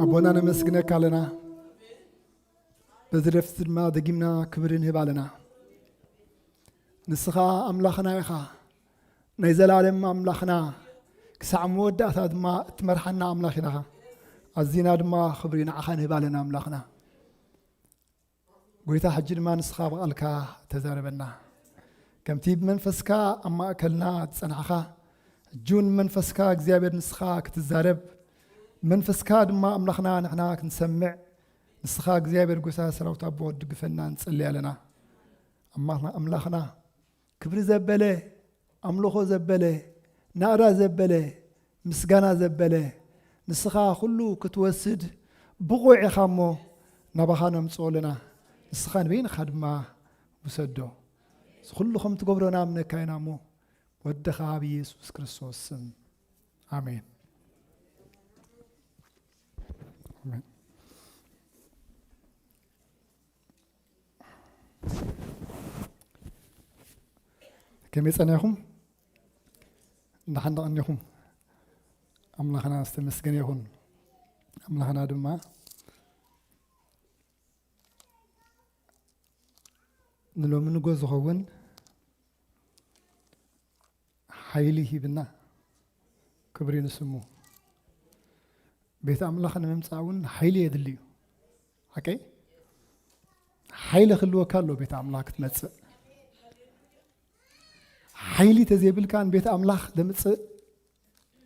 ኣቦና ነመስግነካ ኣለና። በዚ ደፍሲ ድማ ደጊምና ክብሪ ንህብ ኣለና። ንስኻ ኣምላኽና ኢኻ፣ ናይ ዘላለም ኣምላኽና፣ ክሳዕ መወዳእታ ድማ እትመርሓና ኣምላኽ ኢኻ። ኣዚና ድማ ክብሪ ንዓኻ ንህብ ኣለና ኣምላኽና። ጎይታ፣ ሕጂ ድማ ንስኻ ብቓልካ ተዛረበና። ከምቲ ብመንፈስካ ኣብ ማእከልና ዝጸናሕካ፣ ሕጂ እውን ብመንፈስካ እግዚኣብሔር ንስኻ ክትዛረብ፣ ብመንፈስካ ድማ ኣምላኽና ንሕና ክንሰምዕ፣ ንስኻ እግዚኣብሔር ጎይታ ሰራዊት ኣቦ ድግፈና ንጸሊ ኣለና። ኣምላኽና፣ ኣምላኽና ክብሪ ዘበለ፣ ኣምልኾ ዘበለ፣ ናእዳ ዘበለ፣ ምስጋና ዘበለ፣ ንስኻ ኩሉ ክትወስድ ብቑዕ ኢኻ እሞ፣ ናባኻ ነምጽኦ ኣለና። ንስኻ ንበይንኻ ድማ ውሰዶ። እዚ ኩሉ ከም ትገብሮ ንኣምነካ ኢና እሞ፣ ወድኻ ብኢየሱስ ክርስቶስ ስም። ኣሜን። ኣሜን። ከመይ ጸኒሕኩም? ደሓን ዶ ቀኒኹም? ኣምላኽና ዝተመስገነ ይኹን። ኣምላኽና ድማ ንሎሚ ንጎ ዝኸውን ሓይሊ ሂብና። ክብሪ ንስሙ። ቤት ኣምላኽ ንምምጻእ እውን ሓይሊ የድሊ እዩ። ሓቀይ? ሓይሊ ክህልወካ ኣሎ ቤት ኣምላኽ ክትመጽእ። ሓይሊ ተዘይብልካ ንቤት ኣምላኽ ዘምጽእ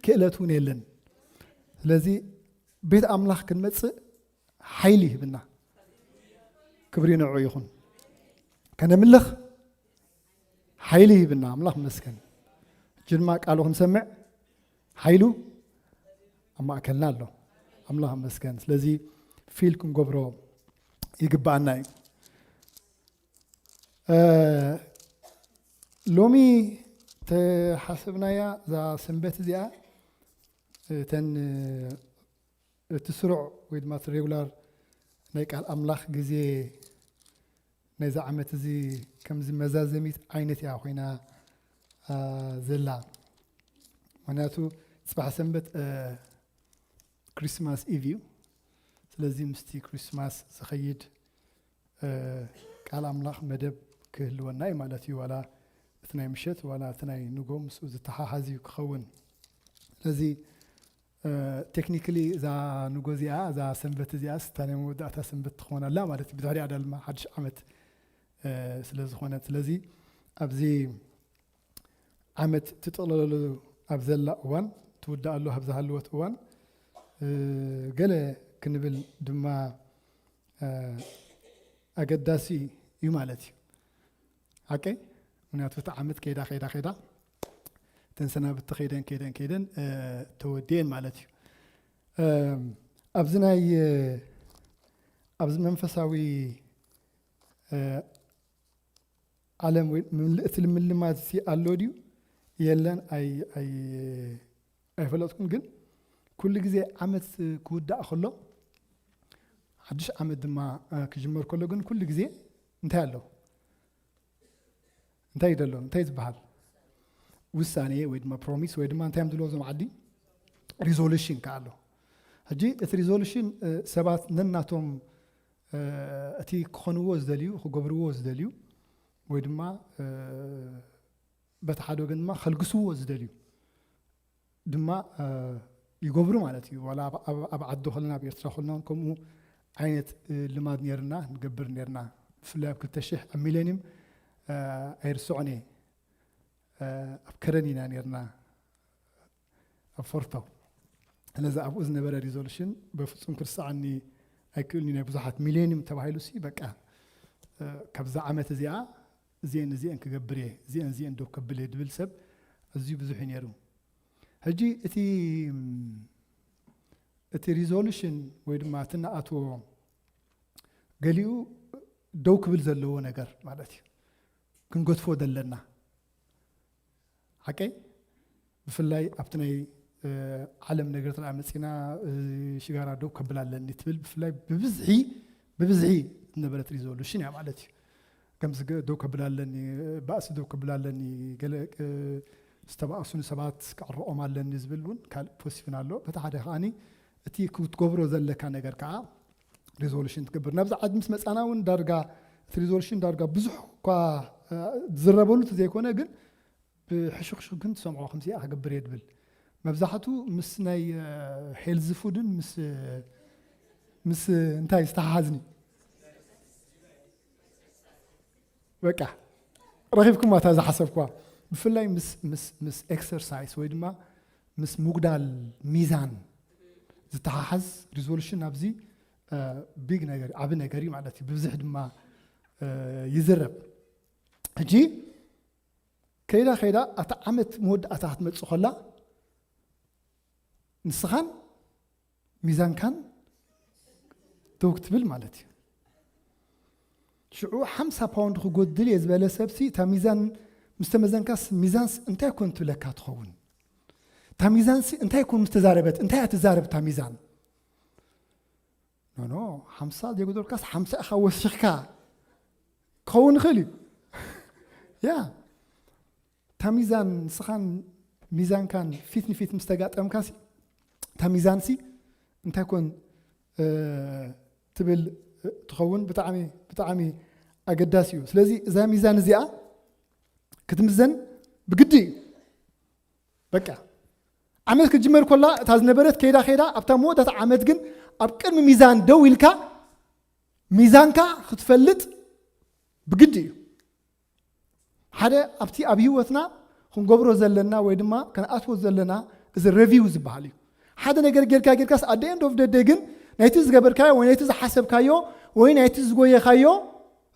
ክእለት እውን የለን። ስለዚ ቤት ኣምላኽ ክንመጽእ ሓይሊ ይህብና። ክብሪ ንዕኡ ይኹን። ከነምልኽ ሓይሊ ይህብና ኣምላኽ መስገን። ሕጂ ድማ ቃሉ ክንሰምዕ ሓይሉ ኣብ ማእከልና ኣሎ። ኣምላኽ መስገን። ስለዚ ፊል ክንገብሮ ይግብኣና እዩ። እ፣ ሎሚ ተሓሰብናያ እዛ ሰንበት እዚኣ፣ እተን፣ እቲ ስሩዕ ወይ ድማ እቲ ሬጉላር ናይ ቃል ኣምላኽ ግዜ ናይዚ ዓመት እዚ ከምዚ መዛዘሚት ዓይነት እያ ኮይና፣ እ፣ ዘላ። ምኽንያቱ ጽባሕ ሰንበት፣ እ፣ ክሪስማስ ኢቭ እዩ። ስለዚ ምስቲ ክሪስማስ ዝኸይድ፣ እ፣ ቃል ኣምላኽ መደብ ክህልወና እዩ ማለት እዩ። ዋላ እቲ ናይ ምሸት ዋላ እቲ ናይ ንጎ ምስኡ ዝተሓሓዝ እዩ ክኸውን። ስለዚ፣ እ፣ ቴክኒክሊ እዛ ንጎ እዚኣ፣ እዛ ሰንበት እዚኣስ እታ ናይ መወዳእታ ሰንበት ትኸውን ኣላ ማለት እዩ። ብድሕሪኣ ድማ ሓድሽ ዓመት፣ እ፣ ስለ ዝኾነት። ስለዚ ኣብዚ ዓመት ትጥቕለለሉ ኣብ ዘላ እዋን፣ ትውድኣሉ ኣብ ዝሃለወት እዋን፣ እ፣ ገለ ክንብል ድማ፣ እ፣ ኣገዳሲ እዩ ማለት እዩ። ሓቀይ? ምኽንያቱ እቲ ዓመት ከይዳ፣ ከይዳ፣ ከይዳ፣ እተን ሰናብቲ ከይደን፣ ከይደን፣ ከይደን፣ እ፣ ተወዲኤን ማለት እዩ። እም፣ ኣብዚ ናይ፣ እ፣ ኣብዚ መንፈሳዊ፣ እ፣ ዓለም ወይ ምል-፣ እቲ ምልማድ ሲ ኣሎ ድዩ የለን ኣይ-፣ ኣይ-፣ ኣይፈለጥኩን። ግን ኩሉ ግዜ ዓመት ክውዳእ ከሎ፣ ሓድሽ ዓመት ድማ፣ እ፣ ክጅመር ከሎ ግን ኩሉ ግዜ እንታይ ኣሎ? እንታይ እዩ ዘሎ? እንታይ ዝበሃል? ውሳኔ ወይ ድማ ፕሮሚስ ወይ ድማ እንታይ እዮም ዝብልዎ እዞም ዓዲ? ሪዞሉሽን ከኣ ኣሎ። ሕጂ እቲ ሪዞሉሽን፣ እ፣ ሰባት ነናቶም፣ እ፣ እቲ ክኾንዎ ዝደልዩ፣ ክገብርዎ ዝደልዩ ወይ ድማ፣ እ፣ በቲ ሓደ ወገን ድማ ከልግስዎ ዝደልዩ ድማ፣ እ፣ ይገብሩ ማለት እዩ። ዋላ ኣብ፣ ኣብ፣ ኣብ ዓዲ ከለና፣ ኣብ ኤርትራ ከለና እውን ከምኡ ዓይነት፣ እ፣ ልማድ ነይርና፣ ንገብር ነይርና። ብፍላይ ኣብ ክልተ ሽሕ ኣብ ሚሌኒየም፣ እ፣ ኣይርስዖን እየ። እ፣ ኣብ ከረን ኢና ነይርና፣ ኣብ ፎርቶ። ስለዚ ኣብኡ ዝነበረ ሪዞሉሽን በፍጹም ክርስዓኒ ኣይክእልን እዩ። ናይ ብዙሓት ሚሌኒየም ተባሂሉ ሲ በቃ፣ እ፣ ካብዛ ዓመት እዚኣ እዚአን እዚአን ክገብር እየ፣ እዚአን እዚአን ደው ከብል እየ ድብል ሰብ ኣዝዩ ብዙሕ እዩ ነይሩ። ሕጂ እቲ፣ እቲ ሪዞሉሽን ወይ ድማ እቲ ንኣትዎ ገሊኡ ደው ክብል ዘለዎ ነገር ማለት እዩ። ክንገድፎ ዘለና። ሓቀይ? ብፍላይ ኣብቲ ናይ፣ እ፣ ዓለም ነገር ተደኣ መጺና፣ እ፣ ሽጋራ ደው ከብል ኣለኒ ትብል ብፍላይ ብብዝሒ፣ ብብዝሒ ዝነበረት ሪዞሉሽን እያ ማለት እዩ። ከምዚ ገ-፣ ደው ከብል ኣለኒ፣ ባእሲ ደው ከብል ኣለኒ፣ ገለ፣ እ፣ ዝተባእሱኒ ሰባት ክዕረቖም ኣለኒ ዝብል እውን ካልእ ፖስት እውን ኣሎ። በቲ ሓደ ከዓኒ እቲ ክትገብሮ ዘለካ ነገር ከዓ ሪዞሉሽን ትገብር። ናብዚ ዓዲ ምስ መጻና እውን ዳርጋ እቲ ሪዞሉሽን ዳርጋ ብዙሕ እኳ ዝረበሉ ዘይኮነ ግን ብሕሹኽሹኽ ግን ትሰምዖ ከምዚ ክገብር እየ ትብል። መብዛሕቱ ምስ ናይ ሄልዝ ፉድን ምስ ምስ እንታይ ዝተሓሓዝኒ በቃ ረኺብኩም ማታ ዝሓሰብኳ ብፍላይ ምስ ምስ ምስ ኤክሰርሳይስ ወይ ድማ ምስ ምጉዳል ሚዛን ዝተሓሓዝ ሪዞሉሽን ኣብዚ ቢግ ነገር ዓቢ ነገር እዩ ማለት እዩ። ብብዝሕ ድማ ይዝረብ። ሕጂ ከይዳ ከይዳ ኣታ ዓመት መወዳእታ ክትመጽእ ከላ ንስኻን ሚዛንካን ደው ክትብል ማለት እዩ። ሽዑ ሓምሳ ፓውንድ ክጎድል እየ ዝበለ ሰብሲ እታ ሚዛን ምስ ተመዘንካስ ሚዛንስ እንታይ ኮን ትብለካ ትኸውን? እታ ሚዛንሲ እንታይ ኮን ምስ ተዛረበት እንታይ እያ ትዛረብ እታ ሚዛን? ኖኖ ሓምሳ ዘይጎደልካስ ሓምሳ ኢኻ ወሲኽካ ክኸውን ይኽእል እዩ። ያ እታ ሚዛን ንስኻን ሚዛንካን ፊት ንፊት ምስ ተጋጠምካሲ እታ ሚዛንሲ እንታይ ኮን ትብል ትኸውን ብጣዕሚ ብጣዕሚ ኣገዳሲ እዩ። ስለዚ እዛ ሚዛን እዚኣ ክትምዘን ብግዲ እዩ። በቃ ዓመት ክትጅመር ኮላ እታ ዝነበረት ከይዳ ከይዳ ኣብታ መወዳእታ ዓመት ግን ኣብ ቅድሚ ሚዛን ደው ኢልካ ሚዛንካ ክትፈልጥ ብግዲ እዩ። ሓደ ኣብቲ ኣብ ህይወትና ክንገብሮ ዘለና ወይ ድማ ከነኣትዎ ዘለና እዚ ሬቪው ዝበሃል እዩ። ሓደ ነገር ጌርካ ጌርካስ ኣደ ኤንድ ኦፍ ደደይ ግን ናይቲ ዝገበርካዮ ወይ ናይቲ ዝሓሰብካዮ ወይ ናይቲ ዝጎየኻዮ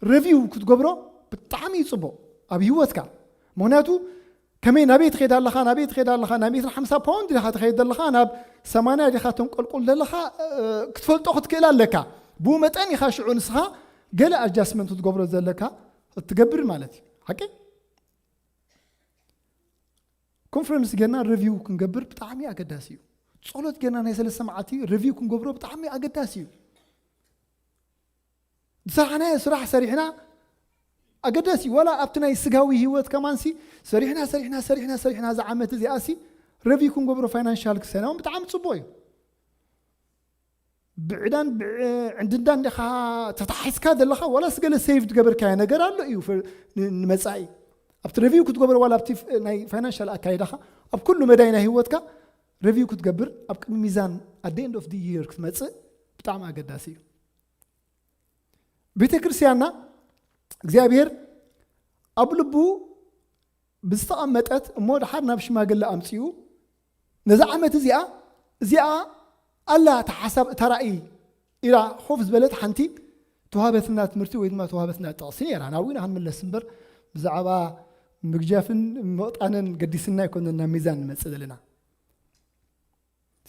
ሬቪው ክትገብሮ ብጣዕሚ እዩ ፅቡቕ ኣብ ህይወትካ። ምክንያቱ ከመይ ናበይ ትኸይድ ኣለኻ ናበይ ትኸይድ ኣለኻ ናብ ሚእትን ሓምሳ ፓውንድ ዲኻ ትኸይድ ዘለኻ ናብ ሰማንያ ዲኻ ተንቆልቁል ዘለኻ ክትፈልጦ ክትክእል ኣለካ። ብኡ መጠን ኢኻ ሽዑ ንስኻ ገለ ኣጃስትመንት ክትገብሮ ዘለካ ክትገብር ማለት እዩ። ሓቂ ኮንፈረንስ ጌርና ሪቪው ክንገብር ብጣዕሚ ኣገዳሲ እዩ። ጸሎት ጌርና ናይ ሰለስተ መዓልቲ ሪቪው ክንገብሮ ብጣዕሚ ኣገዳሲ እዩ። ዝሰራሕናዮ ስራሕ ሰሪሕና ኣገዳሲ እዩ። ዋላ ኣብቲ ናይ ስጋዊ ህይወት ከማንሲ ሰሪሕና ሰሪሕና ሰሪሕና ሰሪሕና ዝዓመት እዚኣሲ ሪቪው ክንገብሮ ፋይናንሻል ክሰናውን ብጣዕሚ ጽቡቕ እዩ። ብዕዳን ዕንድንዳን ዲኻ ተታሒዝካ ዘለኻ ዋላስ ገለ ሴቭ ዝገበርካዮ ነገር ኣሎ እዩ ንመጻኢ ኣብቲ ሪቪው ክትገብር ዋላ ኣብቲ ናይ ፋይናንሻል ኣካይዳኻ ኣብ ኩሉ መዳይ ናይ ህይወትካ ሪቪው ክትገብር ኣብ ቅድሚ ሚዛን ኣደ ኤንድ ኦፍ ዲ ይር ክትመጽእ ብጣዕሚ ኣገዳሲ እዩ። ቤተ ክርስቲያንና እግዚኣብሔር ኣብ ልቡ ብዝተቐመጠት እሞ ድሓር ናብ ሽማግለ ኣምፅኡ ነዛ ዓመት እዚኣ እዚኣ ኣላ እታ ሓሳብ እታ ራእይ ኢላ ኮፍ ዝበለት ሓንቲ ተዋህበትና ትምህርቲ ወይ ድማ ተዋህበትና ጥቕሲ ነይራ። ናብኡ ኢና ክንምለስ እምበር ብዛዕባ ምግጃፍን ምቕጣንን ገዲስና ኣይኮነን ናብ ሚዛን ንመፅእ ዘለና።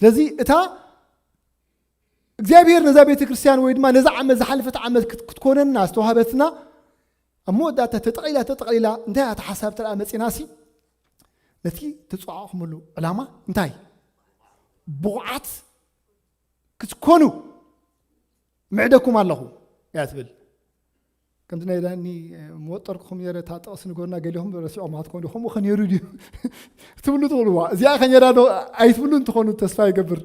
ስለዚ እታ እግዚኣብሔር ነዛ ቤተ ክርስቲያን ወይ ድማ ነዛ ዓመት ዝሓለፈት ዓመት ክትኮነና ዝተዋህበትና ኣብ መወዳእታ ተጠቕሊላ ተጠቕሊላ እንታይ እያ ተሓሳብ ተረኣ መፂና ሲ ነቲ ተፀዋዕኹምሉ ዕላማ እንታይ ብቑዓት ክትኮኑ ምዕደኩም ኣለኹ እያ ትብል። ከምቲ ናይ ዳኒ መወጠርኩም ነረ እታ ጥቕሲ ንገሩና ገሊኹም ረሲዖም ክትኮኑ ከምኡ ከነይሩ ድዩ ትብሉ ትኽእልዋ እዚኣ ከነራ ዶ ኣይትብሉ እንትኾኑ ተስፋ ይገብር።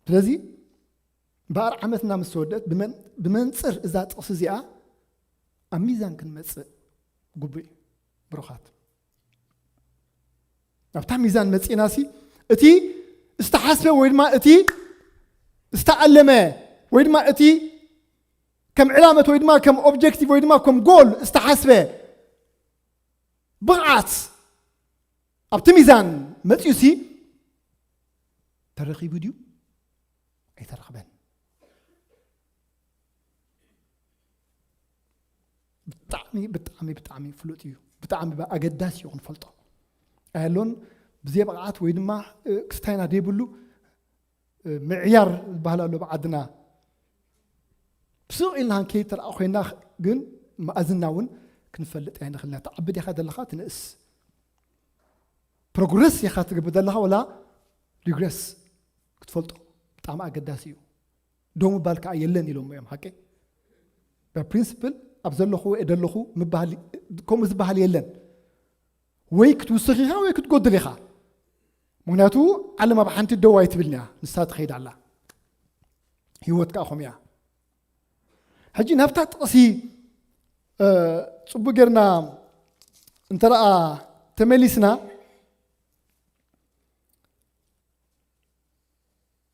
ስለዚ በኣር ዓመትና ምስ ተወደት ብመንፅር እዛ ጥቕሲ እዚኣ ኣብ ሚዛን ክንመፅእ ግቡእ እዩ። ብሩኻት ኣብታ ሚዛን መፂእና ሲ እቲ ዝተሓስበ ወይ ድማ እቲ ዝተኣለመ ወይ ድማ እቲ ከም ዕላመት ወይ ድማ ከም ኦብጀክቲቭ ወይ ድማ ከም ጎል ዝተሓስበ ብቕዓት ኣብቲ ሚዛን መፂኡ ሲ ተረኺቡ ድዩ ኣይተረኽበን? ብጣዕሚ ብጣዕሚ ብጣዕሚ ፍሉጥ እዩ። ብጣዕሚ ኣገዳሲ እዩ ክንፈልጦ ኣየሎን ብዘይ ብቕዓት ወይ ድማ ክስታይና ደይብሉ ምዕያር ዝበሃል ኣሎ ብዓድና ብስቕ ኢልና ክንከይድ ተረኣ ኮይና ግን መኣዝና እውን ክንፈልጥ ኣይንኽልና። ትዓቢ ዲኻ ዘለኻ ትንእስ ፕሮግረስ ኢኻ ትገብር ዘለኻ ወላ ሪግረስ ክትፈልጦ ብጣዕሚ ኣገዳሲ እዩ። ደው ምባል ከዓ የለን ኢሎም እዮም ሓቂ ብፕሪንስፕል ኣብ ዘለኹ እየ ደለኹ ከምኡ ዝበሃል የለን። ወይ ክትውስኽ ኢኻ ወይ ክትጎድል ኢኻ። ምኽንያቱ ዓለም ኣብ ሓንቲ ደው ኣይትብልን እያ፣ ንሳ ትኸይድ ኣላ። ህይወት ከኣ ከምኡ እያ። ሕጂ ናብታ ጥቕሲ፣ እ፣ ጽቡቕ ጌርና እንተ ደኣ ተመሊስና፣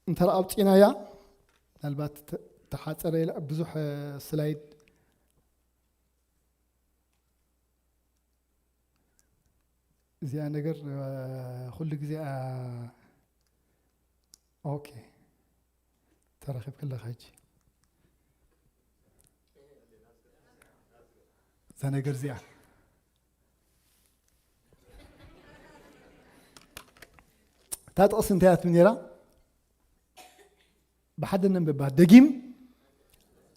እንተ ደኣ ኣውጺእናያ፣ ምናልባት ተ-፣ ተሓጸረ ኢለ ብዙሕ፣ እ፣ ስላይድ እዚኣ ነገር፣ እ፣ ኩሉ ግዜ፣ እ፣ ኦኬ፣ ተረኺብኪ ኣለኻ ሕጂ። እዛ ነገር እዚኣ። እታ ጥቕሲ እንታይ እያ ትብል ነይራ? ብሓደ ነንብባ። ደጊም፣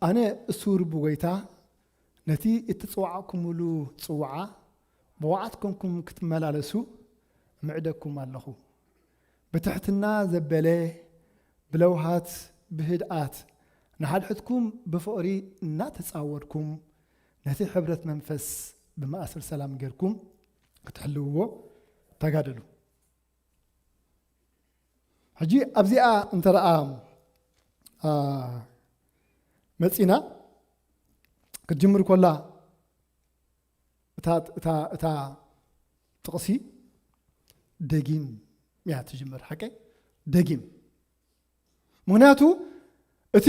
ኣነ እሱር ብጎይታ፣ ነቲ እትጽዋዕኩምሉ ጽዋዓ ብውዓት ኮንኩም ክትመላለሱ እምዕደኩም ኣለኹ። ብትሕትና ዘበለ፣ ብለውሃት፣ ብህድኣት፣ ንሓድሕድኩም ብፍቕሪ እናተጻወርኩም፣ ነቲ ሕብረት መንፈስ ብማእሰር ሰላም ጌርኩም ክትሕልውዎ ተጋደሉ። ሕጂ ኣብዚኣ እንተ ደኣ፣ አ፣ መጺና፣ ክትጅምር ከላ እታ፣ እታ፣ እታ ጥቕሲ ደጊም እያ ትጅምር። ሓቀይ? ደጊም። ምኽንያቱ እቲ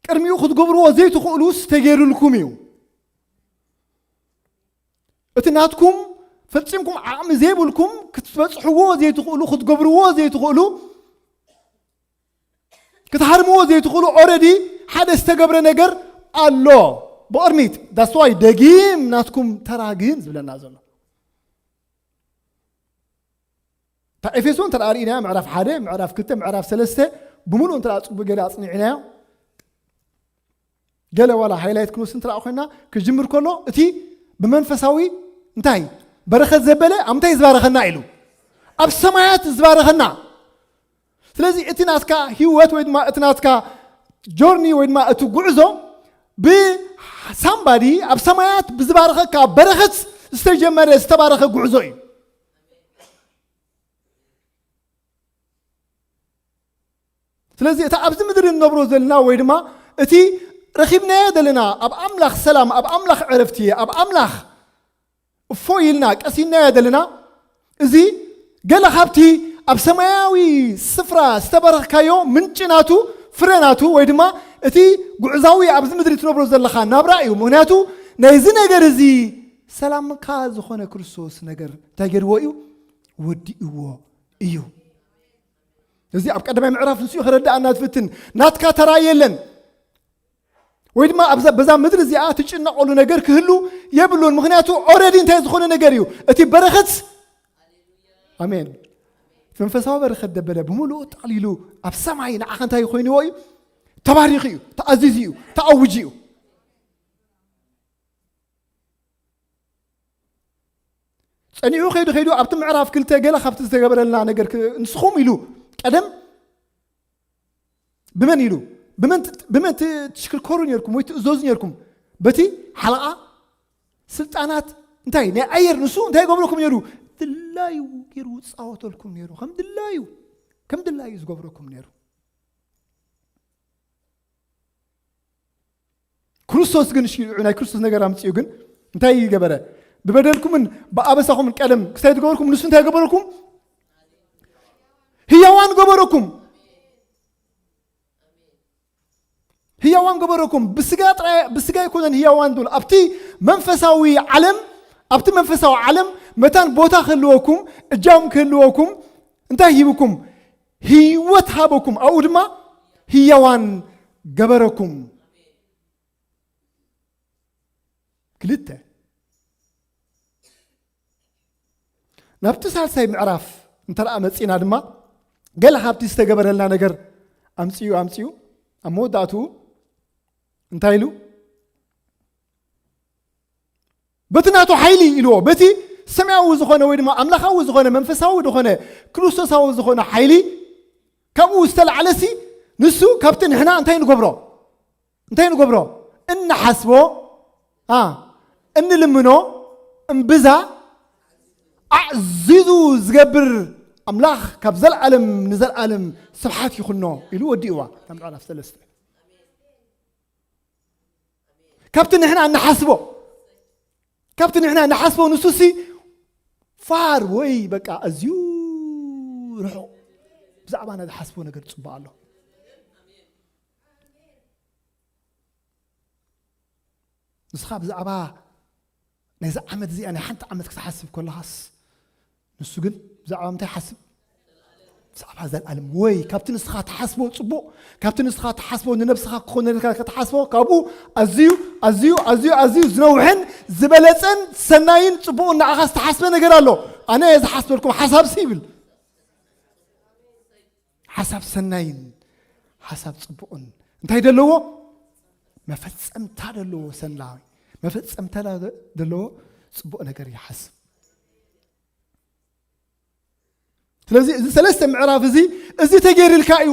ቅድሚኡ ክትገብርዎ ዘይትኽእሉስ ተገይሩልኩም እዩ። እቲ ናትኩም ፈጺምኩም ዓቕሚ ዘይብልኩም ክትበጽሕዎ ዘይትኽእሉ፣ ክትገብርዎ ዘይትኽእሉ፣ ክትሃርምዎ ዘይትኽእሉ፣ ኦረዲ ሓደ ዝተገብረ ነገር ኣሎ ብቕድሚት። That's why ደጊም ናትኩም ተራ ግን ዝብለና ዘሎ። እታ ኤፌሶን እንተ ደኣ ርኢናያ፣ ምዕራፍ ሓደ፣ ምዕራፍ ክልተ፣ ምዕራፍ ሰለስተ፣ ብምሉእ እንተ ደኣ ጽቡቕ ገለ ኣጽኒዕናዮ፣ ገለ ዋላ ሃይላይት ክንወስድ እንተ ደኣ ኮይና፣ ክጅምር ከሎ፣ እቲ ብመንፈሳዊ እንታይ በረኸት ዘበለ፣ ኣብ እንታይ ዝባረኸና ኢሉ? ኣብ ሰማያት ዝባረኸና። ስለዚ እቲ ናትካ ህይወት ወይ ድማ እቲ ናትካ ጆርኒ ወይ ድማ እቲ ጉዕዞ ብሳምባዲ ኣብ ሰማያት ብዝባረኸካ በረኸት ዝተጀመረ ዝተባረኸ ጉዕዞ እዩ። ስለዚ እቲ ኣብዚ ምድሪ እንነብሮ ዘለና ወይ ድማ እቲ ረኺብናዮ ዘለና ኣብ ኣምላኽ ሰላም፣ ኣብ ኣምላኽ ዕረፍቲ፣ ኣብ ኣምላኽ እፎይ ኢልና ቀሲናዮ ዘለና፣ እዚ ገለ ካብቲ ኣብ ሰማያዊ ስፍራ ዝተባረኽካዮ ምንጪ ናቱ፣ ፍረ ናቱ፣ ወይ ድማ እቲ ጉዕዛዊ ኣብዚ ምድሪ ትነብሮ ዘለኻ ናብራ እዩ። ምኽንያቱ ናይዚ ነገር እዚ ሰላምካ ዝኾነ ክርስቶስ ነገር እንታይ ገይርዎ እዩ? ወዲእዎ እዩ። እዚ ኣብ ቀዳማይ ምዕራፍ ንሱ ከረድኣና ዝፍትን፣ ናትካ ተራ የለን። ወይ ድማ ኣብዛ፣ በዛ ምድሪ እዚኣ ትጭነቐሉ ነገር ክህሉ የብሉን። ምኽንያቱ ኦረዲ እንታይ ዝኾነ ነገር እዩ? እቲ በረኸት፣ ኣሜን። እቲ መንፈሳዊ በረኸት ደበለ ብምሉኡ ጠቕሊሉ ኣብ ሰማይ ንዓኻ እንታይ ኮይንዎ እዩ? ተባሪኹ እዩ፣ ተኣዚዙ እዩ፣ ተኣውጁ እዩ። ጸኒሑ ከይዱ ከይዱ ኣብቲ ምዕራፍ ክልተ ገለ ካብቲ ዝተገበረልና ነገር ክ-፣ ንስኹም ኢሉ ቀደም ብመን ኢሉ? ብመን ት-፣ ብመን ት-፣ ትሽክርከሩ ነርኩም ወይ ትእዘዙ ነርኩም? በቲ ሓለቓ ስልጣናት እንታይ ናይ ኣየር ንሱ እንታይ ይገብረኩም ነሩ? ድላዩ ገይሩ ይጻወተልኩም ነሩ። ከም ድላዩ፣ ከም ድላዩ ዝገብረኩም ነሩ። ክርስቶስ ግን ሽዑ ናይ ክርስቶስ ነገር ኣምጺኡ ግን እንታይ ይገበረ? ብበደልኩምን ብኣበሳኹምን ቀደም ክስታይ ዝገበርኩም ንሱ እንታይ ገበረኩም? ህያዋን ገበረኩም። ህያዋን ገበረኩም። ብስጋ ጥራይ፣ ብስጋ ኣይኮነን ህያዋን ዝብል። ኣብቲ መንፈሳዊ ዓለም፣ ኣብቲ መንፈሳዊ ዓለም መታን ቦታ ክህልወኩም፣ እጃም ክህልወኩም፣ እንታይ ሂብኩም? ህይወት ሃበኩም። ኣብኡ ድማ ህያዋን ገበረኩም። ክልተ። ናብቲ ሳልሳይ ምዕራፍ እንተ ደኣ መጺእና ድማ፣ ገለ ካብቲ ዝተገበረልና ነገር ኣምጺኡ፣ ኣምጺኡ፣ ኣብ መወዳእትኡ እንታይ ኢሉ? በቲ ናቱ ሓይሊ ኢልዎ፣ በቲ ሰማያዊ ዝኾነ ወይ ድማ ኣምላኻዊ ዝኾነ መንፈሳዊ ዝኾነ ክርስቶሳዊ ዝኾነ ሓይሊ ካብኡ ዝተላዕለሲ ንሱ ካብቲ ንሕና እንታይ ንገብሮ? እንታይ ንገብሮ? እንሓስቦ፣ ኣ፣ እንልምኖ እምብዛ ኣዕዚዙ ዝገብር ኣምላኽ ካብ ዘለዓለም ንዘለዓለም ስብሓት ይኹኖ ኢሉ ወዲእዋ። እታ ምዕራፍ ሰለስተ። ካብቲ ንሕና እንሓስቦ፣ ካብቲ ንሕና እንሓስቦ ንሱሲ ፋር ወይ በቃ ኣዝዩ ርሑቕ። ብዛዕባና ዝሓስቦ ነገር ጽቡቕ ኣሎ። ንስኻ ብዛዕባ ናይዚ ዓመት እዚኣ ናይ ሓንቲ ዓመት ክትሓስብ ከለኻስ፣ ንሱ ግን ብዛዕባ ምንታይ ሓስብ? ብዛዕባ ዘለኣለም። ወይ ካብቲ ንስኻ ትሓስቦ ጽቡቕ፣ ካብቲ ንስኻ ትሓስቦ ንነብስኻ ክኾነልካ ክትሓስቦ፣ ካብኡ ኣዝዩ ኣዝዩ ኣዝዩ ኣዝዩ ዝነውሕን ዝበለጸን ሰናይን ጽቡቕን ንዓኻ ዝተሓስበ ነገር ኣሎ። ኣነ እየ ዝሓስበልኩም ሓሳብሲ ይብል። ሓሳብ ሰናይን ሓሳብ ጽቡቕን እንታይ ደለዎ? መፈጸምታ ደለዎ። ሰናይ መፈጸምታ ደለዎ ጽቡቕ ነገር ይሓስብ። ስለዚ እዚ ሰለስተ ምዕራፍ እዚ፣ እዚ ተገይርልካ እዩ።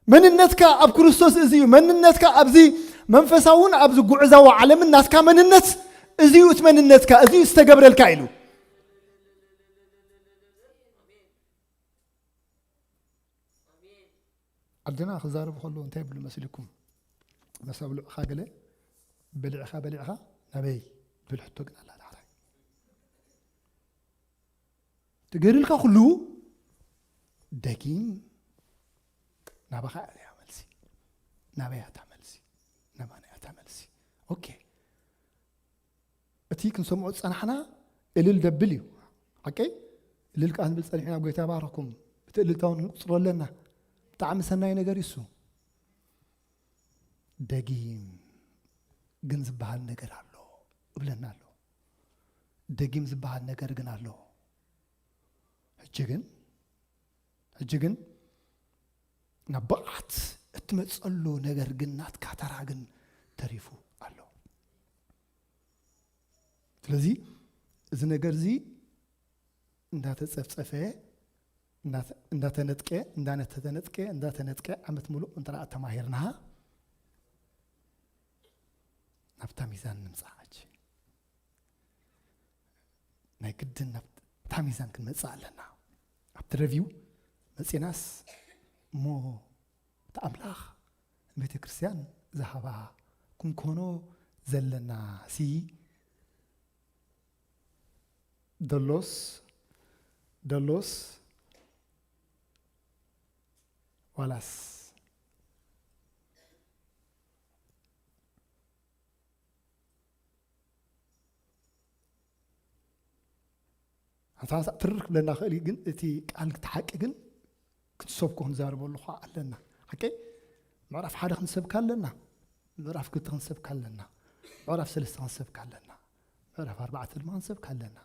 መንነትካ ኣብ ክርስቶስ እዚ እዩ። መንነትካ ኣብዚ መንፈሳውን ኣብዚ ጉዕዛዊ ዓለምን ናትካ መንነት እዚ እዩ። እቲ መንነትካ እዚ እዩ ዝተገብረልካ ኢሉ። ዓድና ክዛረቡ ከለዉ እንታይ ይብሉ መስልኩም? መሳብልዕኻ ገለ በሊዕኻ በሊዕኻ ናበይ ትብል ሕቶ ግን ኣላ ዳሕራይ። ትገርልካ ኩሉ ደጊም ናባኻ እያ መልሲ። ናበይ እያ እታ መልሲ? ናባና እያ እታ መልሲ? ኦኬ። እቲ ክንሰምዖ ዝጸናሕና እልል ደብል እዩ። ሓቀይ? እልል ከኣ ንብል ጸኒሕና፣ ጎይታ ይባርኽኩም። እቲ እልልታ እውን ክንቁጽሮ ኣለና። ብጣዕሚ ሰናይ ነገር እዩ እሱ። ደጊም ግን ዝበሃል ነገር ኣሎ እብለና ኣሎ። ደጊም ዝበሃል ነገር ግን ኣሎ። ሕጂ ግን፣ ሕጂ ግን ናብ ብቕዓት እትመጸሉ ነገር ግን ናትካ ተራ ግን ተሪፉ ኣሎ። ስለዚ እዚ ነገር እዚ እንዳተጸፍጸፈ፣ እንዳተ-፣ እንዳተነጥቀ፣ እንዳተነጥቀ፣ እንዳተነጥቀ ዓመት ሙሉእ እንተ ደኣ ተማሂርና ናብታ ሚዛን ንምጻእ ሕጂ። ናይ ግድን ናብታ ሚዛን ክንመጽእ ኣለና። ኣብቲ ረቪው መጺናስ እሞ እቲ ኣምላኽ ንቤተ ክርስቲያን ዝሃባ ክንኮኖ ዘለና ሲ ደሎስ፣ ደሎስ ዋላስ ሓንሳብ ትርር ክብለና ክእል እዩ፣ ግን እቲ ቃል እቲ ሓቂ ግን ክንሰብኮ ክንዛረበሉ ኸዓ ኣለና። ሓቂ ምዕራፍ ሓደ ክንሰብካ ኣለና፣ ምዕራፍ ክልተ ክንሰብካ ኣለና፣ ምዕራፍ ሰለስተ ክንሰብካ ኣለና፣ ምዕራፍ ኣርባዕተ ድማ ክንሰብካ ኣለና።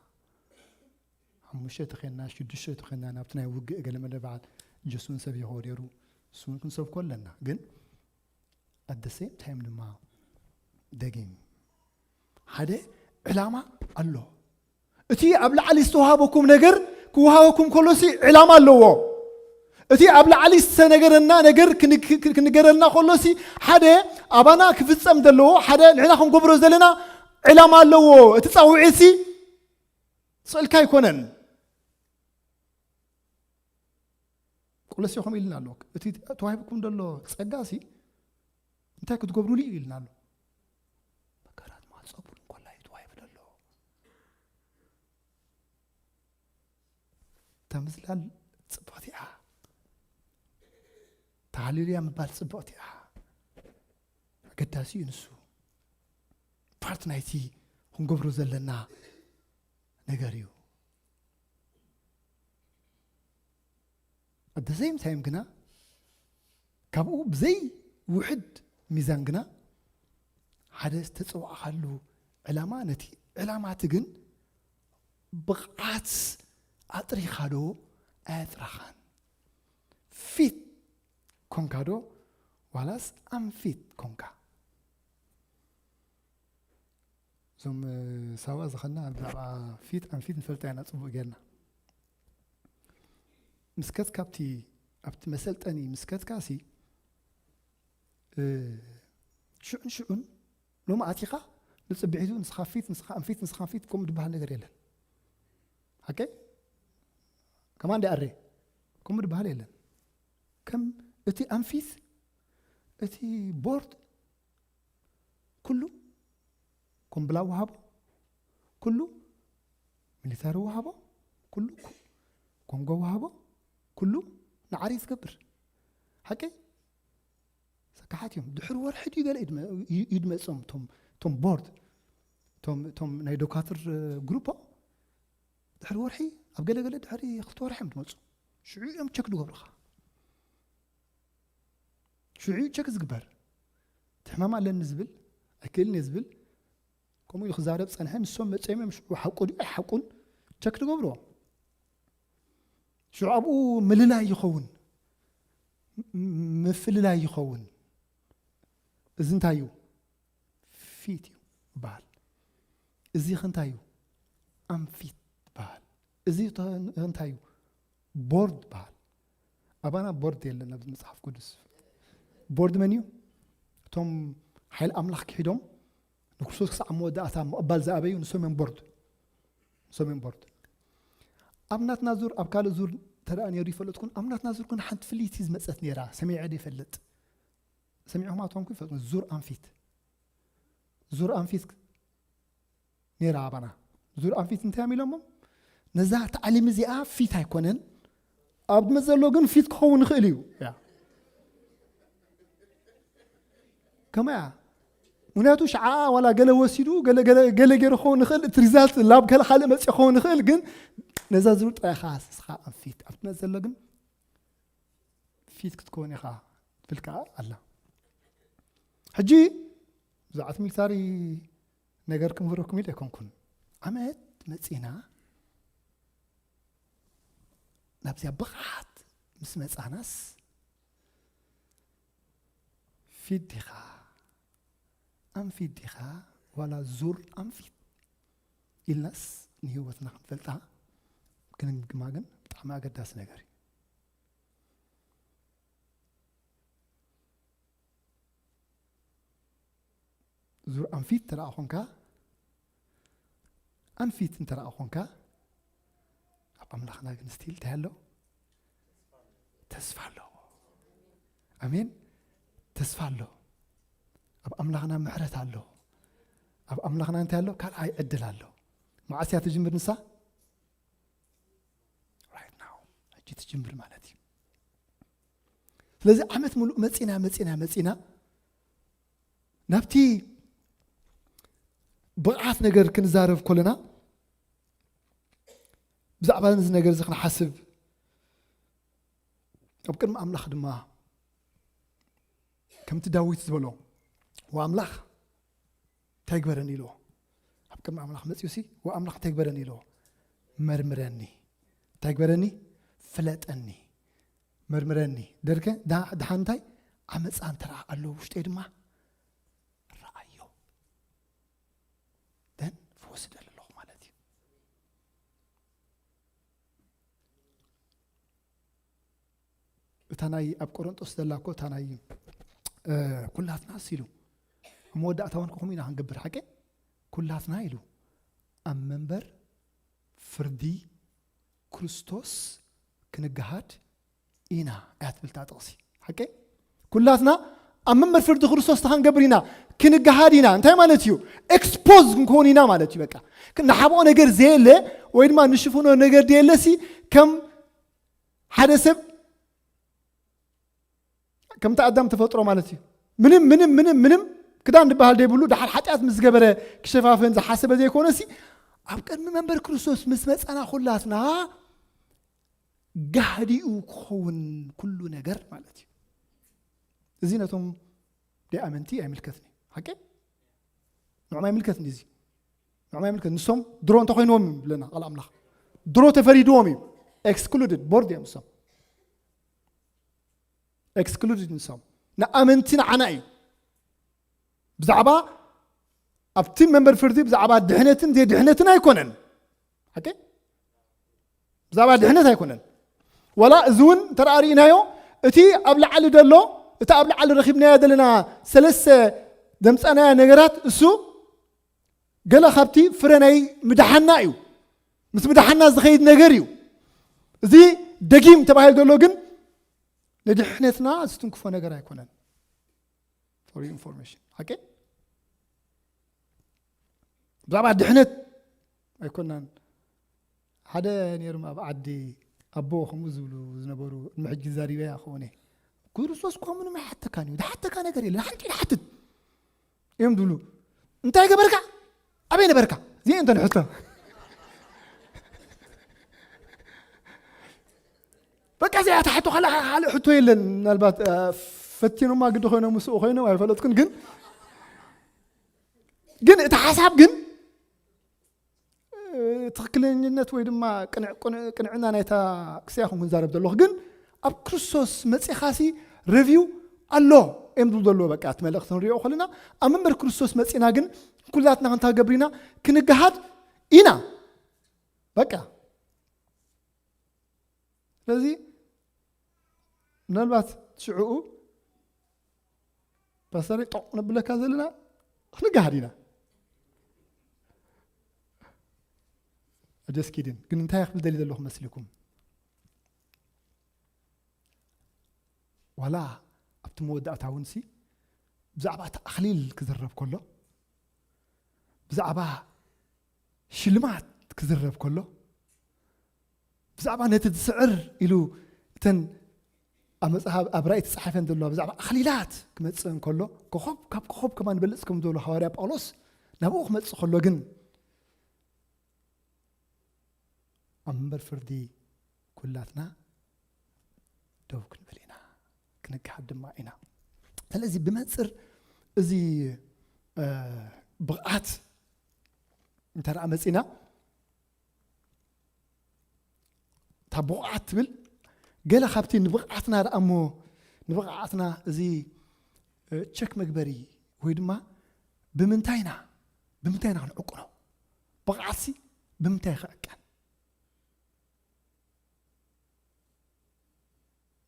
ሓሙሽተ ተኸና፣ ሽዱሽተ ተኸና ናብቲ ናይ ውግእ ገለ መለ በዓል ጀሱን ሰብ ይኸወ ነይሩ፣ እሱ እውን ክንሰብኮ ኣለና። ግን at the same time ድማ ደጊም ሓደ ዕላማ ኣሎ። እቲ ኣብ ላዕሊ ዝተዋሃበኩም ነገር ክወሃበኩም ከሎሲ ዕላማ ኣለዎ። እቲ ኣብ ላዕሊ ዝተነገረና ነገር ክን-፣ ክ-፣ ክንገረልና ከሎሲ ሓደ ኣባና ክፍጸም ዘለዎ፣ ሓደ ንሕና ክንገብሮ ዘለና ዕላማ ኣለዎ። እቲ ጻውዒትሲ ስእልካ ኣይኮነን። ቆሎሴ ከምኡ ኢልና ኣሎ። እቲ ተዋሂብኩም ዘሎ ጸጋሲ እንታይ ክትገብሩሉ እዩ ኢልና ኣሎ። መከራ ድማ ጸቡን ኮላ እዩ ተዋሂቡ ዘሎ። እታ ምዝላል ጽብቕቲ እያ። ተሃሌሉያ ምባል ጽብቕቲ እያ። ኣገዳሲ እዩ ንሱ። ፓርት ናይቲ ክንገብሮ ዘለና ነገር እዩ። At the same time ግና ካብኡ ብዘይ ውሕድ ሚዛን ግና ሓደ ዝተጸዋዕኻሉ ዕላማ፣ ነቲ ዕላማቲ ግን ብቕዓት ኣጥሪኻ ዶ ኣየጥራኻን? ፊት ኮንካ ዶ ዋላስ ኣንፊት ኮንካ? እዞም፣ እ፣ ሳዋ ዝኸና ብዛዕባ ፊት ኣንፊት ንፈልጣ ኢና ጽቡቕ ጌርና። ምስ ከትካ ኣብቲ፣ ኣብቲ መሰልጠኒ ምስ ከትካ ሲ፣ እ፣ ሽዑን ሽዑን ሎሚ ኣቲኻ ንጽብሒቱ ንስኻ ፊት፣ ንስኻ ኣንፊት፣ ንስኻ ኣንፊት ከምኡ ዝበሃል ነገር የለን። ሓቀይ? ከማን ዲ ኣሬ ከምኡ ዝበሃል የለን። ከም እቲ ኣንፊት፣ እቲ ቦርድ ኩሉ ኮምብላ ወሃቦ፣ ኩሉ ሚሊታሪ ወሃቦ፣ ኩሉ ኮንጎ ወሃቦ፣ ኩሉ ንዓሪ ዝገብር። ሓቀይ? ሰካሓት እዮም። ድሕሪ ወርሒ ድዩ ገለ እዩ ድመ-፣ እዩ ድመጾም እቶም፣ እቶም ቦርድ፣ እቶም፣ እቶም ናይ ዶካትር ግሩፖ ድሕሪ ወርሒ፣ ኣብ ገለ ገለ ድሕሪ ክልተ ወርሒ እዮም ድመጹ። ሽዑ እዮም ቸክ ድገብሩኻ። ሽዑ እዩ ቸክ ዝግበር። እቲ ሕማም ኣለኒ ዝብል፣ ኣይክእልን እየ ዝብል፣ ከምኡ ኢሉ ክዛረብ ጸንሐ። ንሶም መጺኦም እዮም ሽዑ ሓቁ ድዩ ኣይሓቁን ቸክ ድገብርዎ። ሽዑ ኣብኡ ምልላይ ይኸውን፣ ም-፣ ምፍልላይ ይኸውን። እዚ እንታይ እዩ? ፊት እዩ ይበሃል። እዚ ኸ እንታይ እዩ? ኣንፊት ይበሃል። እዚ ተ-፣ እንታይ እዩ? ቦርድ ይበሃል። ኣባና ቦርድ የለን ኣብዚ መጽሓፍ ቅዱስ። ቦርድ መን እዩ? እቶም ሓይሊ ኣምላኽ ክሒዶም ንክርስቶስ ክሳዕ መወዳእታ ምቕባል ዝኣበዩ ንሶም እዮም ቦርድ። ንሶም እዮም ቦርድ። ኣብ ናትና ዙር፣ ኣብ ካልእ ዙር ተደኣ ነይሩ ይፈለጥኩን፣ ኣብ ናትና ዙር ግን ሓንቲ ፍልይቲ ዝመጸት ነይራ፣ ሰሚዐ ዶ ይፈልጥ? ሰሚዕኹማ ትኾንኩ ይፈልጥ፣ ዙር ኣንፊት። ዙር ኣንፊት ነይራ ኣባና። ዙር ኣንፊት እንታይ እዮም ኢሎሞም? ነዛ ታዕሊም እዚኣ ፊት ኣይኮነን፣ ኣብ መዘሎ ግን ፊት ክኸውን ይኽእል እዩ። ያ። ከመያ? ምክንያቱ ሽዓ ዋላ ገለ ወሲዱ፣ ገለ፣ ገለ፣ ገለ ገይሩ ክኸውን ይኽእል፣ እቲ ሪዛልት ላብ ገለ ካልእ መጺኡ ክኸውን ይኽእል፣ ግን ነዛ ዙር ጥራይ ኢኻ ንስኻ ኣንፊት። ኣብቲ መዘሎ ግን ፊት ክትከውን ኢኻ ትብል ከኣ ኣላ። ሕጂ ብዛዕባ እቲ ሚሊታሪ ነገር ክምህረኩም ኢለ ኣይኮንኩን። ዓመት መጺና ናብዚኣ ብቕዓት ምስ መጻናስ ፊት ዲኻ? ኣንፊት ዲኻ? ዋላ ዙር ኣንፊት ኢልናስ ንህይወትና ክንፈልጣ ክንግምግማ ግን ብጣዕሚ ኣገዳሲ ነገር እዩ። ዙር ኣንፊት እንተ ደኣ ኾንካ፣ ኣንፊት እንተ ደኣ ኾንካ፣ ኣብ ኣምላኽና ግን ስቲል እንታይ ኣሎ? ተስፋ ኣሎ። ኣሜን። ተስፋ ኣሎ። ኣብ ኣምላኽና ምሕረት ኣሎ። ኣብ ኣምላኽና እንታይ ኣሎ? ካልኣይ ዕድል ኣሎ። መዓስ እያ ትጅምር ንሳ? ራይት ናው። ሕጂ ትጅምር ማለት እዩ። ስለዚ ዓመት ሙሉእ መጺና፣ መጺና፣ መጺና ናብቲ ብቕዓት ነገር ክንዛረብ ከለና ብዛዕባ እዚ ነገር እዚ ክንሓስብ ኣብ ቅድሚ ኣምላኽ ድማ ከምቲ ዳዊት ዝበሎ፣ "ወኣምላኽ እንታይ ግበረኒ?" ኢልዎ። ኣብ ቅድሚ ኣምላኽ መጺኡሲ፣ "ወኣምላኽ እንታይ ግበረኒ?" ኢልዎ። "መርምረኒ፣ እንታይ ግበረኒ? ፍለጠኒ፣ መርምረኒ። ደርከ ዳ-፣ ደሓን እንታይ ዓመፃ እንተ ደኣ ኣሎ ውሽጠይ ድማ ረኣዮ። ደን ፈወሲ ደሊ ኣለኹ" ማለት እዩ። እታ ናይ ኣብ ቆሮንጦስ ዘላ እኮ እታ ናይ፣ እ፣ ኩላትናስ ኢሉ ኣብ መወዳእታ እውን ከምኡ ኢና ክንገብር ሓቂ። ኩላትና ኢሉ ኣብ መንበር ፍርዲ ክርስቶስ ክንገሃድ ኢና እያ ትብል እታ ጥቕሲ። ሓቂ? ኩላትና ኣብ መንበር ፍርዲ ክርስቶስ እንታይ ክንገብር ኢና? ክንገሃድ ኢና። እንታይ ማለት እዩ? ኤክስፖዝ ክንከውን ኢና ማለት እዩ። በቃ፣ ንሓብኦ ነገር ዘየለ ወይ ድማ ንሽፍኖ ነገር ዘየለ ሲ፣ ከም ሓደ ሰብ፣ ከምቲ ኣዳም ተፈጥሮ ማለት እዩ። ምንም፣ ምንም፣ ምንም፣ ምንም ክዳን ዝበሃል ዘይብሉ፣ ደሓር ሓጢኣት ምስ ገበረ ክሸፋፍን ዝሓሰበ ዘይኮነ ሲ፣ ኣብ ቅድሚ መንበር ክርስቶስ ምስ መጻና ኩላትና ጋህዲኡ ክኸውን ኩሉ ነገር ማለት እዩ። እዚ ነቶም ደይኣመንቲ ኣይምልከትን እዩ። ሓቂ? ንዕኦም ኣይምልከትን እዩ እዚ። ንዕኦም ኣይምልከትን። ንሶም ድሮ እንተኾይንዎም እዩ ብለና ቃል ኣምላኽ። ድሮ ተፈሪድዎም እዩ። ኤክስክሉድድ ቦርድ እዮም ንሶም። ኤክስክሉድድ ንሶም። ንኣመንቲ ንዓና እዩ። ብዛዕባ ኣብቲ መንበር ፍርዲ ብዛዕባ ድሕነትን ዘይድሕነትን ኣይኮነን። ሓቂ? ብዛዕባ ድሕነት ኣይኮነን። ዋላ እዚ እውን እንተ ደኣ ርኢናዮ፣ እቲ ኣብ ላዕሊ ዘሎ፣ እቲ ኣብ ላዕሊ ረኺብናዮ ዘለና ሰለስተ ዘምጻናዮ ነገራት፣ እሱ ገለ ካብቲ ፍረ ናይ ምድሓንና እዩ። ምስ ምድሓና ዝኸይድ ነገር እዩ። እዚ ደጊም ተባሂሉ ዘሎ ግን ንድሕነትና ዝትንክፎ ነገር ኣይኮነን። For your information. ሓቂ? ብዛዕባ ድሕነት ኣይኮናን። ሓደ ነይሮም ኣብ ዓዲ ኣቦ ከምኡ ዝብሉ ዝነበሩ፣ ቅድሚ ሕጂ ዛሪበያ ክኾነ። ክርስቶስ እኮ ምንም ኣይሓተካን እዩ። ዝሓተካ ነገር የለን። ሓንቲ ሓትት እዮም ዝብሉ። እንታይ ገበርካ? ኣበይ ነበርካ? እዚኣ እንተ ንሕቶ። በቃ እዚኣ እታ ሕቶ፣ ካልእ፣ ካልእ ሕቶ የለን። ምናልባት፣ እ፣ ፈቲኖማ ግዲ ኮይኖም ምስኡ ኮይኖም ኣይፈለጥኩን፣ ግን፣ ግን እቲ ሓሳብ ግን፣ እ፣ ትኽክለኝነት ወይ ድማ ቅንዕ-፣ ቅንዕ-፣ ቅንዕና ናይታ ክስያ ኹን ክንዛረብ ዘለኹ፣ ግን ኣብ ክርስቶስ መጺኻሲ ሪቪው ኣሎ እዮም ዝብሉ ዘለዎ። በቃ እቲ መልእኽቲ ንሪኦ ከለና ኣብ መንበር ክርስቶስ መጺና ግን ኩላትና ክንታ ገብሪና ክንገሃድ ኢና። በቃ ስለዚ ምናልባት ሽዕኡ ፓስተረይ ጦቕ ነብለካ ዘለና ክንገሃድ ኢና። ጀስኪድን ግን እንታይ ክብል ደሊ ዘለኹ መስልኩም? ዋላ ኣብቲ መወዳእታ እውን ሲ ብዛዕባ እቲ ኣኽሊል ክዝረብ ከሎ፣ ብዛዕባ ሽልማት ክዝረብ ከሎ፣ ብዛዕባ ነቲ ዝስዕር ኢሉ እተን ኣብ መጽሓፍ፣ ኣብ ራእይ ተጻሒፈን ዘለዋ ብዛዕባ ኣኽሊላት ክመጽእ እንከሎ፣ ኮኾብ ካብ ኮኾብ ከማን ይበልጽ ከም ዝበሎ ሃዋርያ ጳውሎስ ናብኡ ክመጽእ ከሎ ግን ኣብ መንበር ፍርዲ ኩላትና ደው ክንብል ኢና፣ ክንግሃድ ድማ ኢና። ስለዚ ብመንጽር እዚ፣ እ፣ ብቕዓት እንተ ደኣ መጺና፣ እታ ብቕዓት ትብል ገለ ካብቲ ንብቕዓትና ደኣ እሞ ንብቕዓትና እዚ፣ እ፣ ቸክ መግበሪ ወይ ድማ ብምንታይና፣ ብምንታይና ክንዕቅኖ? ብቕዓትሲ ብምንታይ ክዕቀን?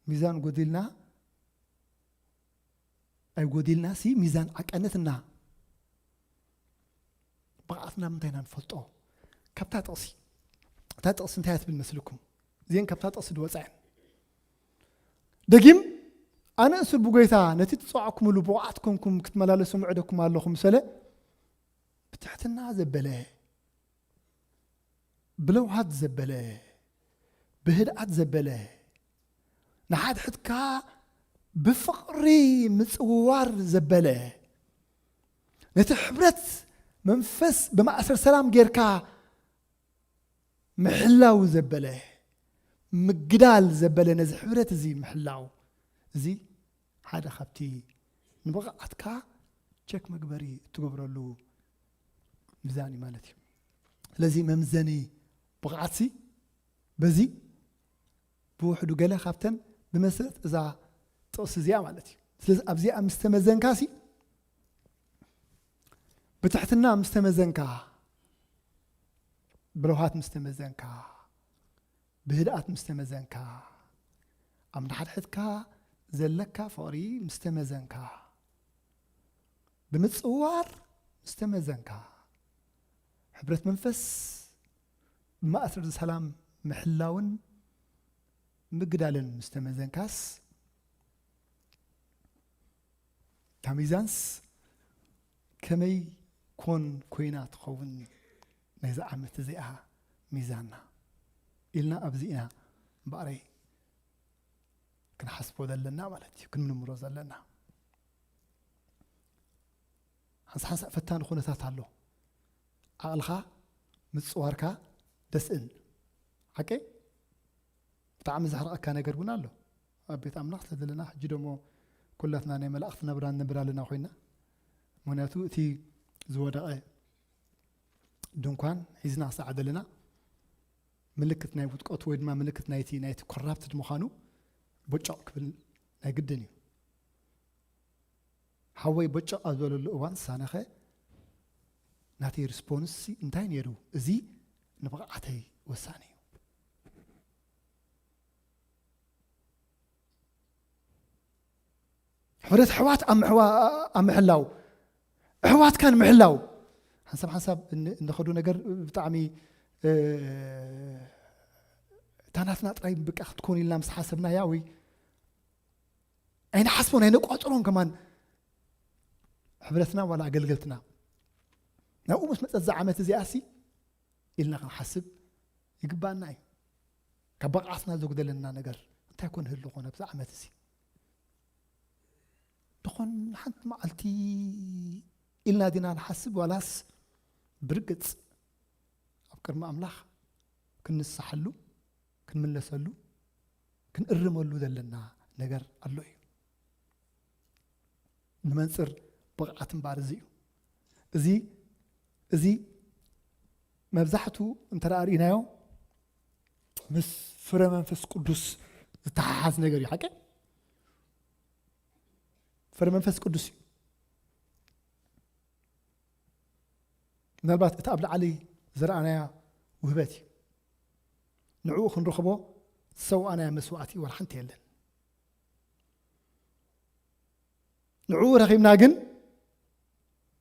ሚዛን ጎዲልና ኣይጎዲልና ሲ ሚዛን ዓቀነትና ብቕዓትና ምንታይ ኢና ንፈልጦ? ካብታ ጥቕሲ፣ እታ ጥቕሲ እንታይ እያ ትብል መስልኩም? እዚአን ካብታ ጥቕሲ ዝወፃ እየን። ደጊም ኣነ እሱር ብጎይታ ነቲ ትፅዋዕኩምሉ ብቑዓት ኮንኩም ክትመላለሱ ምዕደኩም ኣለኹ ምሰለ ብትሕትና ዘበለ ብለውሃት ዘበለ፣ ብህድኣት ዘበለ፣ ንሓድሕድካ ብፍቕሪ ምጽውዋር ዘበለ፣ ነቲ ሕብረት መንፈስ ብማእሰር ሰላም ጌርካ ምሕላው ዘበለ፣ ምግዳል ዘበለ፣ ነዚ ሕብረት እዚ ምሕላው፣ እዚ ሓደ ካብቲ ንብቕዓትካ ቸክ መግበሪ እትገብረሉ ሚዛን እዩ ማለት እዩ። ስለዚ መምዘኒ ብቕዓትሲ በዚ ብውሕዱ ገለ ካብተን ብመሰረት እዛ ጥቕሲ እዚኣ ማለት እዩ። ስለዚ ኣብዚኣ ምስ ተመዘንካሲ፣ ብትሕትና ምስ ተመዘንካ፣ ብለውሃት ምስ ተመዘንካ፣ ብህድኣት ምስ ተመዘንካ፣ ኣብ ንሓድሕድካ ዘለካ ፍቕሪ ምስ ተመዘንካ፣ ብምጽዋር ምስ ተመዘንካ፣ ሕብረት መንፈስ ብማእሰርቲ ሰላም ምሕላውን ምግዳልን ምስ ተመዘንካስ፣ እታ ሚዛንስ ከመይ ኮን ኮይና ትኸውን ናይዛ ዓመት እዚኣ ሚዛንና ኢልና ኣብዚ ኢና እምበኣረይ ክንሓስቦ ዘለና ማለት እዩ፣ ክንምርምሮ ዘለና። ሓንሳ ሓንሳ ፈታኒ ኩነታት ኣሎ። ዓቕልኻ ምጽዋርካ ደስእን። ሓቀይ? ብጣዕሚ ዘሕርቐካ ነገር እውን ኣሎ። ኣብ ቤት ኣምላኽ ተዘለና፣ ሕጂ ደሞ ኩላትና ናይ መላእኽቲ ናብራ ንነብር ኣለና ኮይና። ምኽንያቱ እቲ ዝወደቐ ድንኳን ሒዝና ክሳዕ ዘለና ምልክት ናይ ውድቀቱ ወይ ድማ ምልክት ናይቲ፣ ናይቲ ኮራፕትድ ምዃኑ ቦጨቕ ክብል ናይ ግድን እዩ። ሓወይ ቦጨቕ ኣብ ዝበለሉ እዋን ሳነኸ ናተይ ሪስፖንስ እንታይ ነይሩ? እዚ ንብቕዓተይ ወሳኒ እዩ። ሕብረት ኣሕዋት ኣብ ምሕዋ-፣ ኣብ ምሕላው፣ ኣሕዋትካን ምሕላው፣ ሓንሳብ ሓንሳብ እን-፣ እንኸዱ ነገር ብጣዕሚ፣ እታ ናትና ጥራይ ብቃ ክትኮን ኢልና ምስ ሓሰብናያ ወይ ኣይንሓስቦን ኣይነቋጽሮን ከማን ሕብረትና ዋላ ኣገልገልትና ናብኡ ምስ መጸት ዝዓመት እዚኣሲ ኢልና ክንሓስብ ይግባና እዩ። ካብ ብቕዓትና ዘጉደለና ነገር እንታይ ኮን ህሉ ኮነ ኣብዚ ዓመት እዚ? ደኾን ሓንቲ መዓልቲ ኢልና ዲና ንሓስብ ዋላስ ብርግጽ ኣብ ቅድሚ ኣምላኽ ክንንሳሓሉ ክንምለሰሉ ክንእርመሉ ዘለና ነገር ኣሎ እዩ። ንመንጽር ብቕዓት እምበኣር እዚ እዩ። እዚ እዚ መብዛሕቱ እንተ ርኢናዮ ምስ ፍረ መንፈስ ቅዱስ ዝተሓሓዝ ነገር እዩ። ሓቂ ፍረ መንፈስ ቅዱስ እዩ። ምናልባት እቲ ኣብ ላዕሊ ዝረኣናያ ውህበት እዩ። ንዕኡ ክንረኽቦ ዝሰውኣናያ መስዋእቲ ዋላ ሓንቲ የለን። ንዕኡ ረኺብና ግን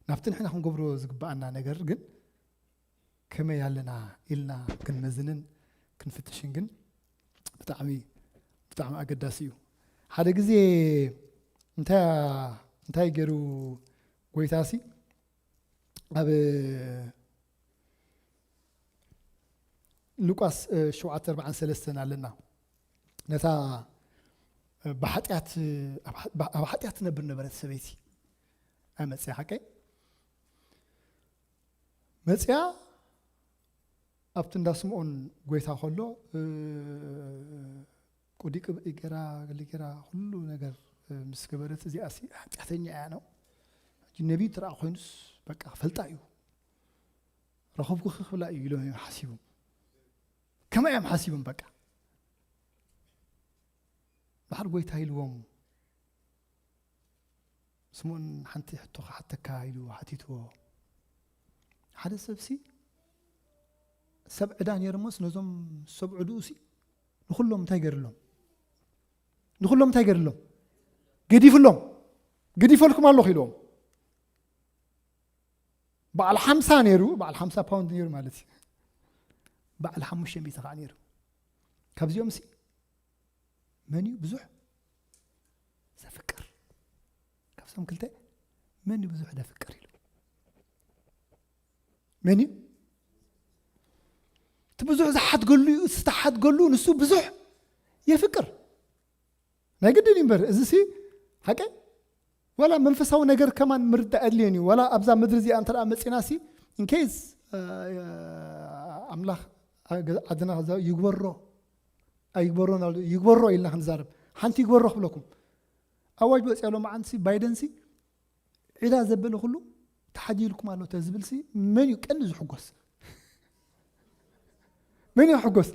ናብቲ ንሕና ክንገብሮ ዝግባኣና ነገር ግን ከመይ ኣለና ኢልና ክንመዝንን ክንፍትሽን ግን ብጣዕሚ ብጣዕሚ ኣገዳሲ እዩ። ሓደ ግዜ እንታይ እንታይ ገይሩ ጎይታሲ ኣብ ሉቃስ ሸውዓተ ኣርባዓን ሰለስተን ኣለና። ነታ ብሓጢኣት ኣብ ሓጢኣት ትነብር ነበረት ሰበይቲ ኣመፅያ ሓቀይ መፅያ ኣብቲ እንዳ ስምኦን ጎይታ ከሎ ቁዲ ቅብኢ ገራ ገሊ ገራ ኩሉ ነገር ምስ ገበረት እዚኣ ሲ ሓጢኣተኛ እያ ነው። ነቢይ ትረኣ ኮይኑስ በቃ ክፈልጣ እዩ ረኸብኩ ክብላ እዩ ኢሎም እዮም ሓሲቦም። ከመይ እዮም ሓሲቦም? በቃ ድሓር ጎይታ ኢልዎም ስምኦን ሓንቲ ሕቶ ክሓተካ ኢሉ ሓቲትዎ። ሓደ ሰብሲ ሰብ ዕዳ ነይሮሞስ ነዞም ሰብ ዕድኡ ሲ ንኹሎም እንታይ ገይርሎም? ንኹሎም እንታይ ገይርሎም? ገዲፍሎም። ገዲፈልኩም ኣለኹ ኢልዎም። በዓል ሓምሳ ነይሩ፣ በዓል ሓምሳ ፓውንድ ነይሩ ማለት እዩ። በዓል ሓሙሽተ ሚእቲ ከዓ ነይሩ። ካብዚኦም ሲ መን እዩ ብዙሕ ዘፍቅር? ካብዞም ክልተ መን እዩ ብዙሕ ዘፍቅር ኢሉ? መን እዩ? እቲ ብዙሕ ዝሓድገሉ እዩ፣ ዝተሓድገሉ ንሱ ብዙሕ የፍቅር። ናይ ግድን እዩ እምበር፣ እዚ ሲ ሓቀ ዋላ መንፈሳዊ ነገር ከማን ምርዳእ ኣድልየን እዩ። ዋላ ኣብዛ ምድሪ እዚኣ እንተ ደኣ መጺና ሲ፣ ኢንኬስ ኣምላኽ ዓድና ይግበሮ ኣይግበሮ ይግበሮ ኢልና ክንዛረብ፣ ሓንቲ ይግበሮ ክብለኩም። ኣዋጅ ወፂኣ ሎመዓንቲ ሲ ባይደን ሲ ዒዳ ዘበለ ኩሉ ተሓዲልኩም ኣሎ ተዝብል ሲ መን እዩ ቀንዲ ዝሕጎስ? መን እዩ ሕጎስ?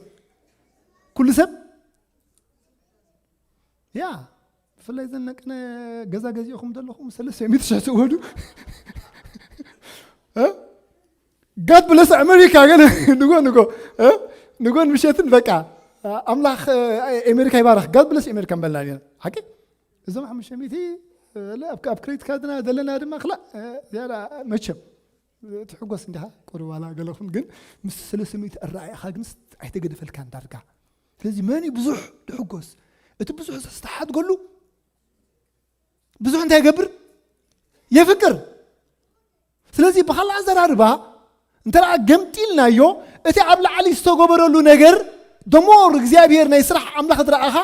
ኩሉ ሰብ ያ ብፍላይ ዘን ነቀነ ገዛ ገዚእኹም ዘለኹም ሰለስተ ሚእቲ ሽሕ ትእወዱ። God bless ኣሜሪካ ግን ንጎ ንጎ ንጎን ምሸትን በቃ ኣምላኽ ኣሜሪካ ይባረኽ። God bless ኣሜሪካ ንበልና ሓቂ እዞም ሓሙሽተ ሚእቲ ኣብ ክሬዲት ካርድና ዘለና ድማ ክላእ ዝያዳ መቸም ትሕጎስ እንዲኻ ቁሩብ ዋላ ገለኹም ግን ምስ ሰለስተ ሚእቲ ኣረኣእኻ ግን ኣይተገደፈልካን ዳርጋ። ስለዚ መን እዩ ብዙሕ ድሕጎስ? እቲ ብዙሕ ዝተሓድገሉ ብዙሕ እንታይ ይገብር? የፍቅር። ስለዚ ብኻልእ ኣዘራርባ እንተ ደኣ ገምጢልናዮ እቲ ኣብ ላዕሊ ዝተገበረሉ ነገር ደሞር እግዚኣብሔር ናይ ስራሕ ኣምላኽ ዝረኣኻ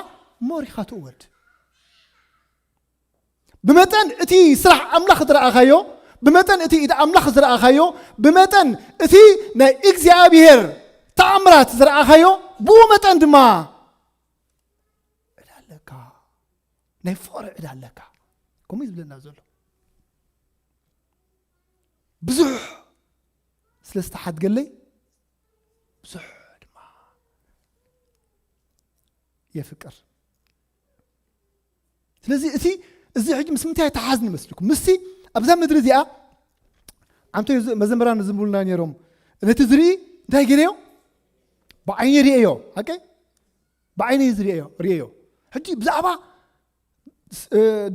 ሞር ኢኻ ትእወድ። ብመጠን እቲ ስራሕ ኣምላኽ ዝረኣኻዮ ብመጠን እቲ ኢድ ኣምላኽ ዝረኣኻዮ ብመጠን እቲ ናይ እግዚኣብሔር ተኣምራት ዝረኣኻዮ ብኡ መጠን ድማ ዕዳ ኣለካ ናይ ፍቕሪ ዕዳ ኣለካ። ከምኡ እዩ ዝብለና ዘሎ። ብዙሕ ስለ ዝተሓድገለይ ብዙሕ ድማ የፍቅር። ስለዚ እቲ እዚ ሕጂ ምስ ምንታይ ተሓዝ ንመስልኩም? ምስቲ ኣብዛ ምድሪ እዚኣ ዓንቶ መዘምራን ዝምቡልና ነይሮም ነቲ ዝርኢ እንታይ ገይረዮ ብዓይኒ ርእዮ ሓቀ ብዓይኒ ዝርእዮ ርእዮ ሕጂ ብዛዕባ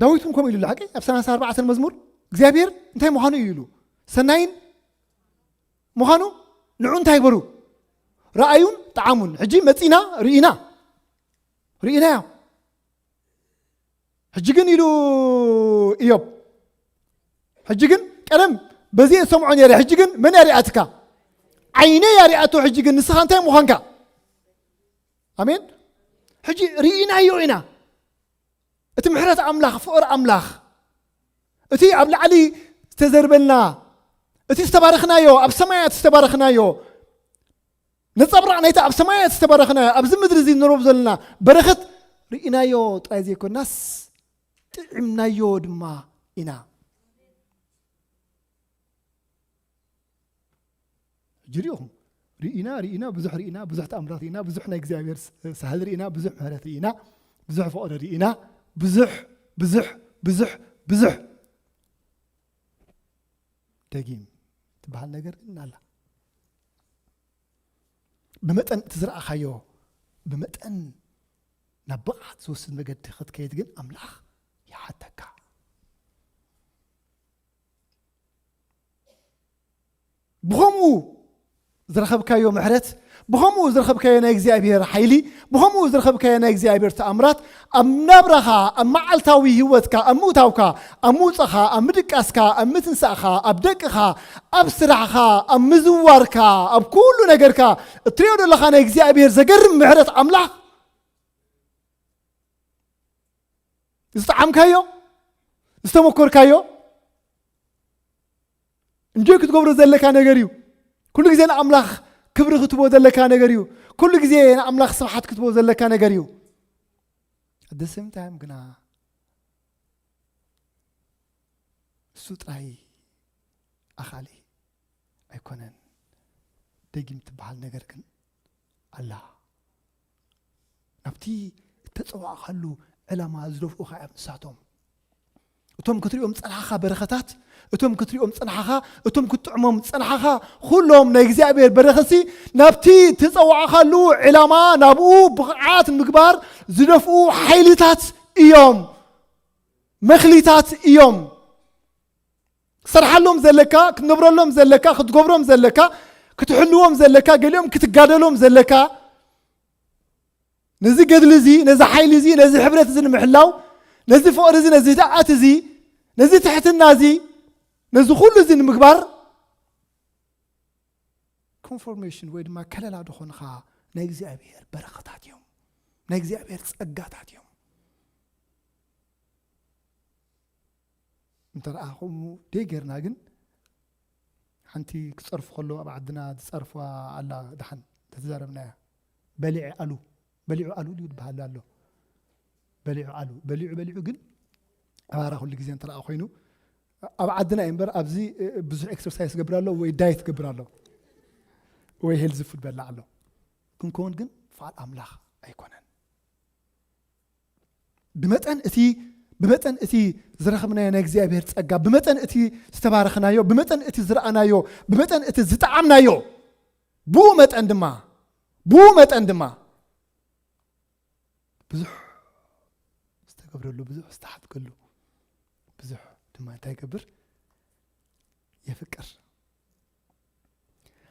ዳዊት እውን ከምኡ ኢሉ ሓቀ ኣብ ሰላሳ ኣርባዕተ መዝሙር እግዚኣብሔር እንታይ ምዃኑ እዩ ኢሉ ሰናይን ምዃኑ ንዑ እንታይ ይግበሩ ረኣዩን ጠዓሙን። ሕጂ መጺና ርኢና፣ ርኢናዮ። ሕጂ ግን ኢሉ እዮብ፣ ሕጂ ግን ቀደም በዚ እየ ዝሰምዖ ነይረ፣ ሕጂ ግን መን እያ ሪኣትካ? ዓይነይ እያ ሪኣቶ። ሕጂ ግን ንስኻ እንታይ ምዃንካ? ኣሜን። ሕጂ ርኢናዮ ኢና። እቲ ምሕረት ኣምላኽ፣ ፍቕሪ ኣምላኽ፣ እቲ ኣብ ላዕሊ ዝተዘርበልና፣ እቲ ዝተባረኽናዮ፣ ኣብ ሰማያት ዝተባረኽናዮ፣ ነጸብራቕ ናይቲ ኣብ ሰማያት ዝተባረኽናዮ፣ ኣብዚ ምድሪ እዚ ንረብ ዘለና በረኸት ርኢናዮ ጥራይ ዘይኮናስ ጥዒምናዮ ድማ ኢና። ሕጂ ሪኢኹም፣ ርኢና፣ ርኢና፣ ብዙሕ ርኢና፣ ብዙሕ ተኣምራት ርኢና፣ ብዙሕ ናይ እግዚኣብሔር ስ-፣ ሳህል ርኢና፣ ብዙሕ ምሕረት ርኢና፣ ብዙሕ ፍቕሪ ርኢና፣ ብዙሕ፣ ብዙሕ፣ ብዙሕ፣ ብዙሕ። ደጊም ትበሃል ነገር ግን ኣላ። ብመጠን እቲ ዝረኣኻዮ፣ ብመጠን ናብ ብቕዓት ዝወስድ መገዲ ክትከይድ ግን ኣምላኽ ይሓተካ። ብኸምኡ ዝረኸብካዮ ምሕረት፣ ብኸምኡ ዝረኸብካዮ ናይ እግዚኣብሔር ሓይሊ፣ ብኸምኡ ዝረኸብካዮ ናይ እግዚኣብሔር ተኣምራት፣ ኣብ ናብራኻ፣ ኣብ መዓልታዊ ህይወትካ፣ ኣብ ምእታውካ፣ ኣብ ምውጻኻ፣ ኣብ ምድቃስካ፣ ኣብ ምትንሳእኻ፣ ኣብ ደቅኻ፣ ኣብ ስራሕኻ፣ ኣብ ምዝዋርካ፣ ኣብ ኩሉ ነገርካ እትሪኦ ዘለኻ ናይ እግዚኣብሔር ዘገርም ምሕረት ኣምላኽ፣ ዝጠዓምካዮ፣ ዝተመኮርካዮ፣ እንጆይ ክትገብሮ ዘለካ ነገር እዩ። ኩሉ ግዜ ንኣምላኽ ክብሪ ክትቦ ዘለካ ነገር እዩ። ኩሉ ግዜ ንኣምላኽ ስብሓት ክትቦ ዘለካ ነገር እዩ። At the same time ግና እሱ ጥራይ ኣኻሊ ኣይኮነን። ደጊም ትበሃል ነገር ግን ኣላ። ናብቲ እተጸዋዕኻሉ ዕላማ ዝደፍኡኻ እዮም ንሳቶም። እቶም ክትሪኦም ጸናሕኻ በረኸታት፣ እቶም ክትሪኦም ጸናሕኻ፣ እቶም ክትጥዕሞም ጸናሕኻ፣ ኩሎም ናይ እግዚኣብሔር በረኸትሲ ናብቲ እተጸዋዕኻሉ ዕላማ ናብኡ ብቕዓት ምግባር ዝደፍኡ ሓይልታት እዮም፣ መኽሊታት እዮም። ክትሰርሓሎም ዘለካ፣ ክትነብረሎም ዘለካ፣ ክትገብሮም ዘለካ፣ ክትሕልዎም ዘለካ፣ ገሊኦም ክትጋደሎም ዘለካ፣ ነዚ ገድሊ እዚ፣ ነዚ ሓይሊ እዚ፣ ነዚ ሕብረት እዚ ንምሕላው፣ ነዚ ፍቕሪ እዚ፣ ነዚ ህድኣት እዚ፣ ነዚ ትሕትና እዚ፣ ነዚ ኩሉ እዚ ንምግባር ኮንፎርሜሽን ወይ ድማ ከለላ ዝኾንኻ ናይ እግዚኣብሔር በረኸታት እዮም፣ ናይ እግዚኣብሔር ጸጋታት እዮም። እንተ ደኣ ከምኡ ደይ ጌርና ግን፣ ሓንቲ ክጸርፉ ከለዉ ኣብ ዓድና ዝጸርፉዋ ኣላ፣ ደሓን ተተዛረብናያ። በሊዐ ኣሉ፣ በሊዑ ኣሉ ድዩ ዝበሃል ኣሎ? በሊዑ ኣሉ፣ በሊዑ፣ በሊዑ ግን ኣባራ ኩሉ ግዜ እንተ ደኣ ኮይኑ፣ ኣብ ዓድና እዩ እምበር፣ ኣብዚ፣ እ፣ ብዙሕ ኤክሰርሳይስ ገብር ኣሎ ወይ ዳየት ገብር ኣሎ ወይ ሄልዚ ፉድ በላዕ ኣሎ። ክንከውን ግን ፍቓድ ኣምላኽ ኣይኮነን። ብመጠን እቲ፣ ብመጠን እቲ ዝረኸብናዮ ናይ እግዚኣብሔር ጸጋ፣ ብመጠን እቲ ዝተባረኽናዮ፣ ብመጠን እቲ ዝረኣናዮ፣ ብመጠን እቲ ዝጠዓምናዮ፣ ብኡ መጠን ድማ፣ ብኡ መጠን ድማ ብዙሕ ዝተገብረሉ፣ ብዙሕ ዝተሓትከሉ፣ ብዙሕ ድማ እንታይ ይገብር? የፍቅር።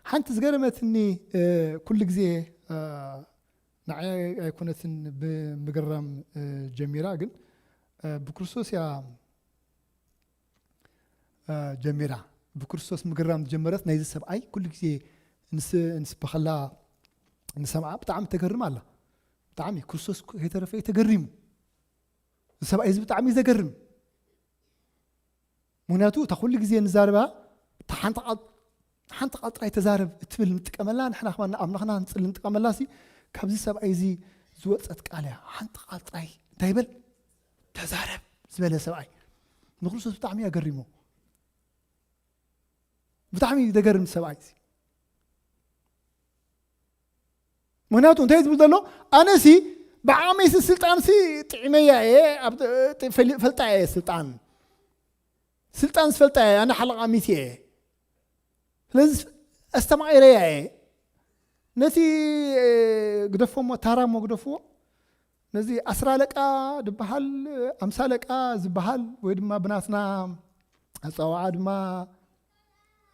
ሓንቲ ዝገረመትኒ፣ እ፣ ኩሉ ግዜ፣ እ፣ ንዓይ ኣይኮነትን ብምግራም፣ እ፣ ጀሚራ፣ ግን፣ እ፣ ብክርስቶስ እያ፣ እ፣ ጀሚራ። ብክርስቶስ ምግራም ዝጀመረት ናይዚ ሰብኣይ ኩሉ ግዜ ንስ-፣ ንስበኸላ፣ ንሰምዓ ብጣዕሚ ተገርም ኣላ። ብጣዕሚ ክርስቶስ ከይተረፈ እዩ ተገሪሙ። እዚ ሰብኣይ እዚ ብጣዕሚ እዩ ዘገርም። ምኽንያቱ እታ ኩሉ ግዜ ንዛረባ፣ እታ ሓንቲ ቃል፣ ሓንቲ ቃል ጥራይ ተዛረብ እትብል ንጥቀመላ፣ ንሕና ከማን ንኣምላኽና ንጽሊ ንጥቀመላ ሲ፣ ካብዚ ሰብኣይ እዚ ዝወጸት ቃል እያ። ሓንቲ ቃል ጥራይ እንታይ ይበል? ተዛረብ ዝበለ ሰብኣይ። ንክርስቶስ ብጣዕሚ እያ ገሪሞ። ብጣዕሚ እዩ ዘገርም ሰብኣይ እዚ። ምኽንያቱ እንታይ ዝብል ዘሎ? ኣነሲ ብዓቕመይሲ ስልጣንሲ ጥዕመያ እየ፣ ኣብ፣ ፈሊ-፣ ፈልጣ እየ ስልጣን። ስልጣን ዝፈልጣ እየ፣ ኣነ ሓለቓ ሚት እየ። ስለዚ ኣስተማቒረያ እየ። ነቲ፣ እ፣ ግደፎ እሞ፣ ታራ እሞ ግደፍዎ። ነዚ ኣስራ ኣለቃ ዝበሃል፣ ኣምሳ ኣለቃ ዝበሃል፣ ወይ ድማ ብናትና ኣጸዋዓ ድማ፣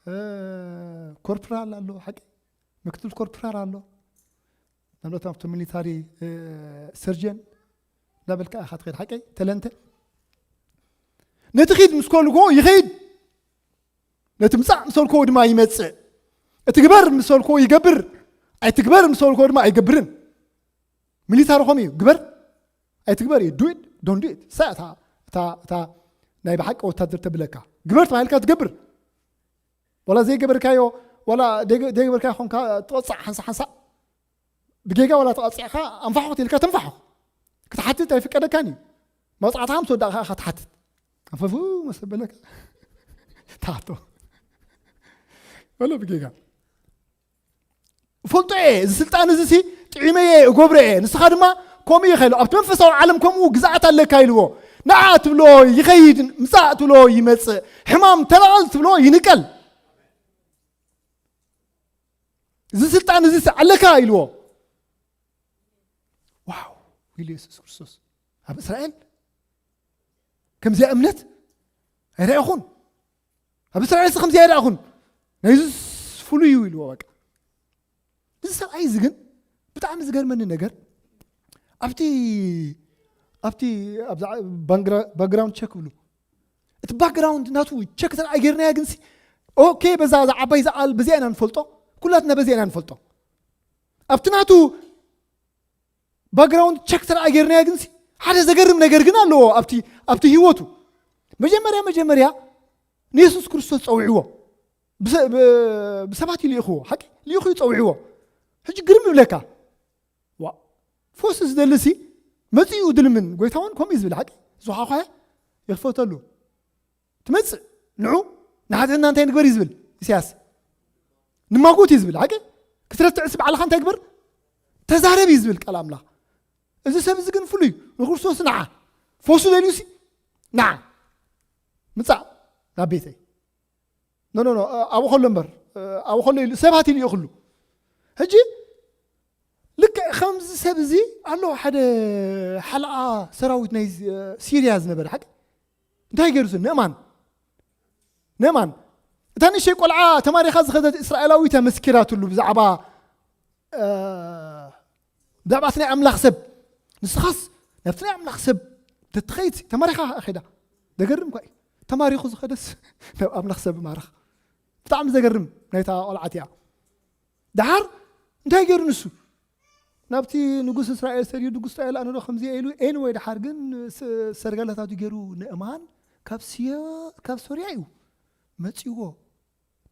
እ፣ ኮርፕራል ኣሎ፣ ሓቂ? ምክትል ኮርፕራል ኣሎ። ንኣብነት ኣብቲ ሚሊታሪ ሰርጀን እናበልካ ኢኻ ትኸይድ ሓቀይ ተለንተ ነቲ ኺድ ምስ ኮልዎ ይኸይድ ነቲ ምጻእ ምስ በልክዎ ድማ ይመጽእ። እቲ ግበር ምስ በልክዎ ይገብር፣ ኣይትግበር ምስ በልክዎ ድማ ኣይገብርን። ሚሊታሪ ከምኡ እዩ፣ ግበር ኣይትግበር እዩ፣ do it don't do it። እሳ እታ እታ እታ ናይ ብሓቂ ወታደር ተብለካ ግበር ተባሂልካ ትገብር። ዋላ ዘይገበርካዮ ዋላ ዘይገበርካዮ ኾንካ ትቐጻዕ ሓንሳ ሓንሳ ብጌጋ ዋላ ተቐጺዕካ ኣንፋሖ ክትልካ ተንፋሖ ክትሓትት ኣይፍቀደካን እዩ። መቕጻዕትኻ ምስ ወዳእካ ኢኻ ትሓትት። ኣንፈፉ መሰበለካ ታቶ በሎ ብጌጋ ፈልጦ እየ። እዚ ስልጣን እዚ ሲ ጥዒመ እየ እጎብረ እየ። ንስኻ ድማ ከምኡ ኢኻ ኢሉ ኣብቲ መንፈሳዊ ዓለም ከምኡ ግዛኣት ኣለካ ኢልዎ። ንዓ ትብሎ ይኸይድ፣ ምጻእ ትብሎ ይመጽእ፣ ሕማም ተነቐል ትብሎ ይንቀል። እዚ ስልጣን እዚ ሲ ኣለካ ኢልዎ። ዋው ኢሉ የሱስ ክርስቶስ ኣብ እስራኤል ከምዚኣ እምነት ኣይረኣኹን። ኣብ እስራኤል ሲ ከምዚኣ ኣይረኣኹን። ናይ የሱስ ፍሉይ እዩ ኢልዎ። በቃ እዚ ሰብኣይ እዚ ግን ብጣዕሚ ዝገርመኒ ነገር ኣብቲ ኣብቲ ኣብዛ ባክግራውንድ ቸክ ብሉ እቲ ባክግራውንድ ናቱ ቸክ ተረኣ ጌርናያ ግንሲ ኦኬ በዛ እዛ ዓባይ ዝኣል በዚኣ ኢና ንፈልጦ። ኩላትና በዚኣ ኢና ንፈልጦ። ኣብቲ ናቱ ባክግራውንድ ቸክ ተረኣ ጌርናያ ግንሲ ሓደ ዘገርም ነገር ግን ኣለዎ። ኣብቲ ኣብቲ ህይወቱ መጀመርያ መጀመርያ ንየሱስ ክርስቶስ ጸዊዕዎ። ብሰ- ብ- ብሰባት እዩ ልኢኽዎ። ሓቂ ልኢኹ እዩ ጸዊዕዎ። ሕጂ ግርም ይብለካ። ዋ ፎስ ዝደልሲ መጺኡ ድልምን ጎይታ እውን ከምኡ እዩ ዝብል ሓቂ ዝኳኳያ ይኽፈተሉ ትመጽእ ንዑ ንሓትሕትና እንታይ ንግበር እዩ ዝብል ኢሳያስ ንማጎት እዩ ዝብል ሓቂ ክትረትዕሲ ባዕልኻ እንታይ ግበር ተዛረብ እዩ ዝብል ቃል ኣምላኽ። እዚ ሰብ እዚ ግን ፍሉይ ንክርስቶስ ንዓ ፎሱ ደልዩሲ ንዓ ምጻእ ናብ ቤተይ ኖ ኖ ኖ ኣብኡ ከሎ እምበር ኣብኡ ከሎ ኢሉ ሰባት ኢሉ እዩ ክሉ ሕጂ ልክዕ ከምዚ ሰብ እዚ ኣሎ ሓደ ሓለቓ ሰራዊት ናይ ሲርያ ዝነበረ ሓቂ እንታይ ገይሩ ንእማን ንእማን እታ ንእሽተይ ቆልዓ ተማሪኻ ዝኸደት እስራኤላዊት እያ መስኪራትሉ ብዛዕባ ብዛዕባ እቲ ናይ ኣምላኽ ሰብ ንስኻስ ናብቲ ናይ ኣምላኽ ሰብ ተትኸይድ ተማሪኻ ኸዳ ደገርም ኳ እዩ ተማሪኹ ዝኸደስ ናብ ኣምላኽ ሰብ ማርኽ ብጣዕሚ ዘገርም ናይታ ቆልዓት እያ ደሓር እንታይ ገይሩ ንሱ ናብቲ ንጉስ እስራኤል ሰድዩ ንጉስ እስራኤል ኣነዶ ከምዚ ኢሉ ኤንወይ ደሓር ግን ሰርገላታቱ ገይሩ ንእማን ካብ ሶርያ እዩ መፂዎ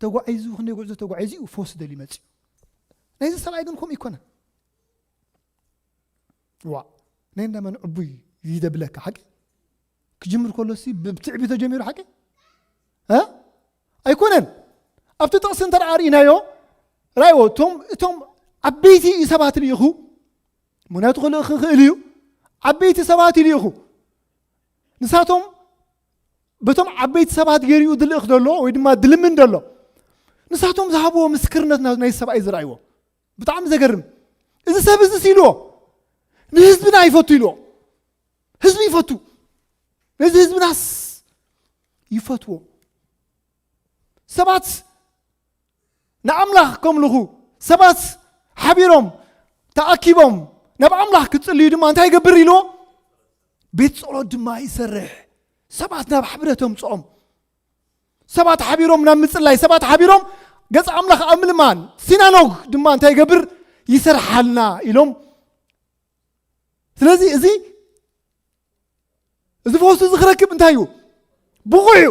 ተጓዒዙ ክንደይ ጉዕዞ ተጓዒዙ እዩ ፈውሲ ደልዩ መፅዩ ናይዚ ሰብኣይ ግን ከምኡ ይኮነን ዋ ናይ እንዳመን ዕቡይ ይደብለካ ሓቂ ክጅምር ከሎሲ ብትዕቢቶ ጀሚሩ ሓቂ ኣይኮነን ኣብቲ ጥቕሲ እንተ ርኢናዮ ራይዎ እቶም ዓበይቲ ሰባት ልኢኹ ምክንያቱ ክልእኽ ክእል እዩ ዓበይቲ ሰባት ይልኢኹ ንሳቶም በቶም ዓበይቲ ሰባት ገይርኡ ድልእኽ ዘሎ ወይ ድማ ድልምን ዘሎ ንሳቶም ዝሃብዎ ምስክርነት ናይ ሰብኣይ ዝረኣይዎ ብጣዕሚ ዘገርም እዚ ሰብ እዚ ኢልዎ ንህዝብና ይፈቱ ኢልዎ ህዝቢ ይፈቱ ነዚ ህዝብናስ ይፈትዎ ሰባት ንኣምላኽ ከምልኹ ሰባት ሓቢሮም ተኣኪቦም ናብ ኣምላኽ ክጽልዩ ድማ እንታይ ይገብር ኢልዎ ቤት ጸሎት ድማ ይሰርሕ ሰባት ናብ ሕብረት ኣምጽኦም ሰባት ሓቢሮም ናብ ምጽላይ ሰባት ሓቢሮም ገጽ ኣምላኽ ኣብ ምልማን ሲናኖግ ድማ እንታይ ይገብር ይሰርሓልና ኢሎም ስለዚ እዚ እዚ ፈውሲ እዚ ክረክብ እንታይ እዩ ብቑዕ እዩ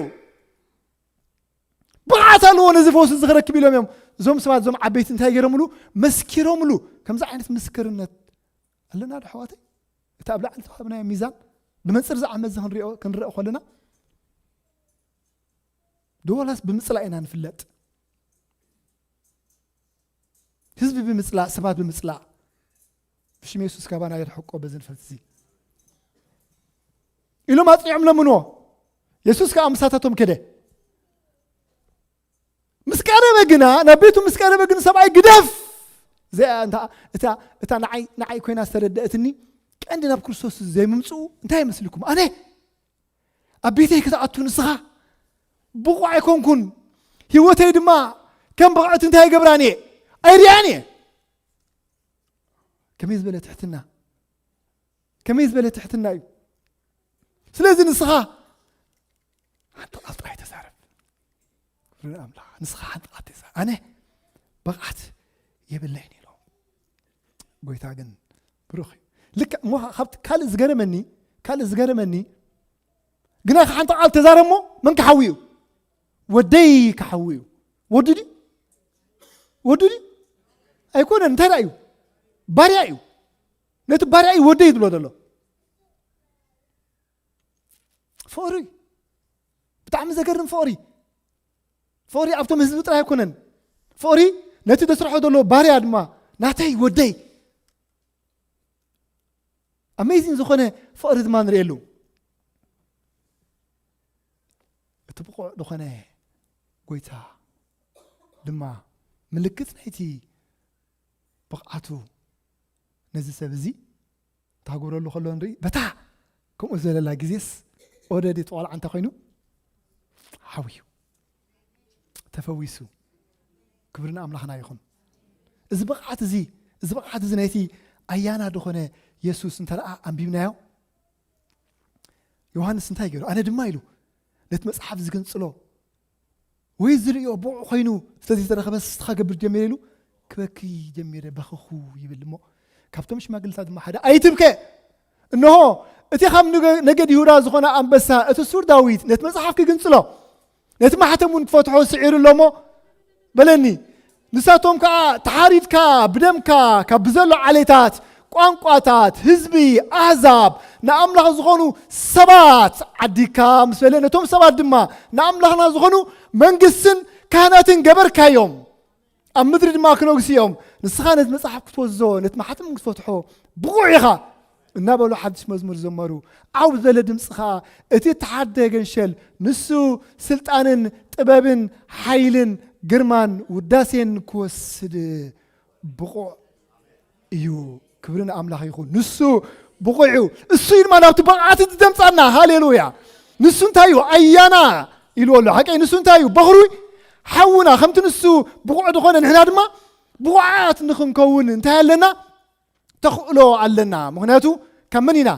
ብቕዓት ኣለዎ ነዚ ፈውሲ እዚ ክረክብ ኢሎም እዮም እዞም ሰባት እዞም ዓበይቲ እንታይ ገይሮምሉ መስኪሮምሉ ከምዚ ዓይነት ምስክርነት ኣለና ዶ ኣሕዋተይ እቲ ኣብ ላዕሊ ተዋህብናዮ ሚዛን ብመንፅር ዝዓመዚ ክንርኦ ክንርኦ ከለና ዶ ዋላስ ብምፅላእ ኢና ንፍለጥ ህዝቢ ብምፅላእ ሰባት ብምፅላእ ብሽም የሱስ ካባና ይርሕቆ በዚ ንፈልጥ እዚ ኢሎም ኣፅኒዖም ለምንዎ የሱስ ከዓ ምሳታቶም ከደ ምስ ቀረበ ግና ናብ ቤቱ ምስ ቀረበ ግን ሰብኣይ ግደፍ እዚኣ እታ እታ እታ ንዓይ ንዓይ ኮይና ዝተረደእትኒ ቀንዲ ናብ ክርስቶስ ዘይምምፅኡ እንታይ ይመስልኩም ኣነ ኣብ ቤተይ ክትኣቱ ንስኻ ብቑዕ ኣይኮንኩን ህይወተይ ድማ ከም ብቕዕቲ እንታይ ይገብራን እየ ኣይርያን እየ ከመይ ዝበለ ትሕትና፣ ከመይ ዝበለ ትሕትና እዩ። ስለዚ ንስኻ ሓንቲ ቃል ጥራይ ተዛረብ። ክብሪ ንኣምላኽ። ንስኻ ሓንቲ ቃል ተዛረብ። ኣነ ብቕዓት የብለይን ኢሎም። ጎይታ ግን ብሩኽ እዩ። ልክዕ እሞ ካብቲ ካልእ ዝገረመኒ፣ ካልእ ዝገረመኒ፣ ግና ሓንቲ ቃል ተዛረብ እሞ መን ክሓዊ እዩ? ወደይ ክሓዊ እዩ። ወዱ ድዩ? ወዱ ድዩ? ኣይኮነን። እንታይ ደኣ እዩ? ባርያ እዩ። ነቲ ባርያ እዩ ወደይ ዝብሎ ዘሎ። ፍቕሪ። ብጣዕሚ ዘገርም ፍቕሪ። ፍቕሪ ኣብቶም ህዝቢ ጥራይ ኣይኮነን። ፍቕሪ ነቲ ዘስርሖ ዘሎ ባርያ ድማ ናተይ ወደይ። ኣሜዚንግ ዝኾነ ፍቕሪ ድማ ንርእየሉ። እቲ ብቑዕ ዝኾነ ጎይታ ድማ ምልክት ናይቲ ብቕዓቱ ነዚ ሰብ እዚ እንተኽብረሉ ከሎ ንርኢ። በታ ከምኡ ዘለላ ግዜስ ኦደዲ እቲ ቆልዓ እንታይ ኮይኑ? ሓውዩ። ተፈዊሱ። ክብሪ ንኣምላኽና ይኹን። እዚ ብቕዓት እዚ፣ እዚ ብቕዓት እዚ ናይቲ ኣያና ዝኾነ የሱስ እንተ ደኣ ኣንቢብናዮ፣ ዮሃንስ እንታይ ገይሩ? ኣነ ድማ ኢሉ ነቲ መጽሓፍ ዝግንጽሎ ወይ ዝርእዮ ብቑዕ ኮይኑ ስለዘይተረኸበ ንስኻ ገብር ጀሚረ ኢሉ ክበኪ ጀሚረ፣ በኸኹ ይብል። እሞ ካብቶም ሽማግልታት ድማ ሓደ ኣይትብከ፣ እንሆ እቲ ካብ ነገ-፣ ነገድ ይሁዳ ዝኾነ ኣንበሳ፣ እቲ ሱር ዳዊት ነቲ መጽሓፍ ክግንጽሎ ነቲ ማሕተም እውን ክፈትሖ ስዒሩ ኣሎ እሞ በለኒ። ንሳቶም ከኣ ተሓሪድካ ብደምካ ካብ ብዘሎ ዓሌታት፣ ቋንቋታት፣ ህዝቢ፣ ኣህዛብ፣ ንኣምላኽ ዝኾኑ ሰባት ዓዲግካ ምስ በለ፣ ነቶም ሰባት ድማ ንኣምላኽና ዝኾኑ መንግስትን ካህናትን ገበርካዮም። ኣብ ምድሪ ድማ ክነግሱ እዮም። ንስኻ ነቲ መጽሓፍ ክትወዝዞ፣ ነቲ ማሕተም ክትፈትሖ ብቑዕ ኢኻ። እናበሉ ሓድሽ መዝሙር ዘመሩ። ዓው ዝበለ ድምፂ ኸዓ እቲ እተሓርደ ገንሸል፣ ንሱ ስልጣንን ጥበብን ሓይልን ግርማን ውዳሴን ክወስድ ብቑዕ እዩ። ክብሪ ንኣምላኽ ይኹን። ንሱ ብቑዕ እዩ። እሱ እዩ ድማ ናብቲ ብቕዓት እቲ ዘምጻና። ሃሌሉያ። ንሱ እንታይ እዩ? ኣያና ኢልዎ ኣሎ። ሓቀይ ንሱ እንታይ እዩ? በኹሩ ሓውና። ከምቲ ንሱ ብቑዕ ዝኾነ ንሕና ድማ ብቑዓት ንኽንከውን እንታይ ኣለና? ተኽእሎ ኣለና። ምኽንያቱ ካብ መን ኢና?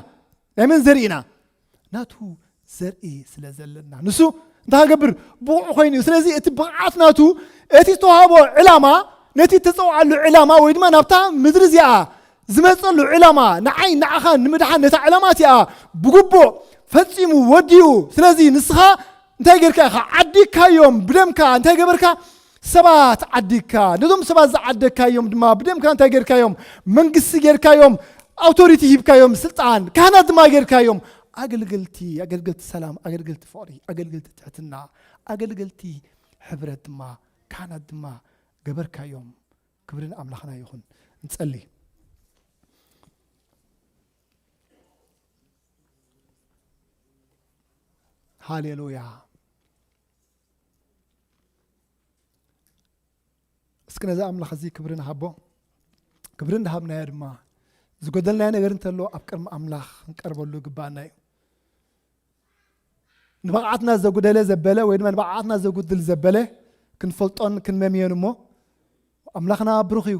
ናይ መን ዘርኢ ኢና? ናቱ ዘርኢ ስለ ዘለና። ንሱ እንታይ ክገብር? ብቑዕ ኮይኑ እዩ። ስለዚ እቲ ብቕዓት ናቱ፣ እቲ ዝተዋህቦ ዕላማ፣ ነቲ እተጸውዓሉ ዕላማ ወይ ድማ ናብታ ምድሪ እዚኣ ዝመጸሉ ዕላማ፣ ንዓይ ንዓኻ ንምድሓን ነታ ዕላማ እቲኣ ብግቡእ ፈጺሙ ወዲኡ። ስለዚ ንስኻ እንታይ ጌርካ ኢኻ? ዓዲግካዮም ብደምካ። እንታይ ገበርካ? ሰባት ዓዲግካ። ነዞም ሰባት ዝዓደግካዮም ድማ ብደምካ እንታይ ጌርካዮም? መንግስቲ ጌርካዮም፣ ኣውቶሪቲ ሂብካዮም፣ ስልጣን፣ ካህናት ድማ ጌርካዮም። ኣገልገልቲ፣ ኣገልገልቲ ሰላም፣ ኣገልገልቲ ፍቕሪ፣ ኣገልገልቲ ትሕትና፣ ኣገልገልቲ ሕብረት ድማ ካህናት ድማ ገበርካዮም። ክብሪ ንኣምላኽና ይኹን። ንጸሊ። ሃሌሉያ። እስኪ ነዚ ኣምላኽ እዚ ክብሪ ንሃቦ። ክብሪ እንዳሃብናዮ ድማ ዝጎደልናዮ ነገር እንተሎ ኣብ ቅድሚ ኣምላኽ ክንቀርበሉ ይግባኣና እዩ። ንብቕዓትና ዘጉደለ ዘበለ ወይ ድማ ንብቕዓትና ዘጉድል ዘበለ ክንፈልጦን ክንመምዮን እሞ ኣምላኽና ብሩኽ እዩ።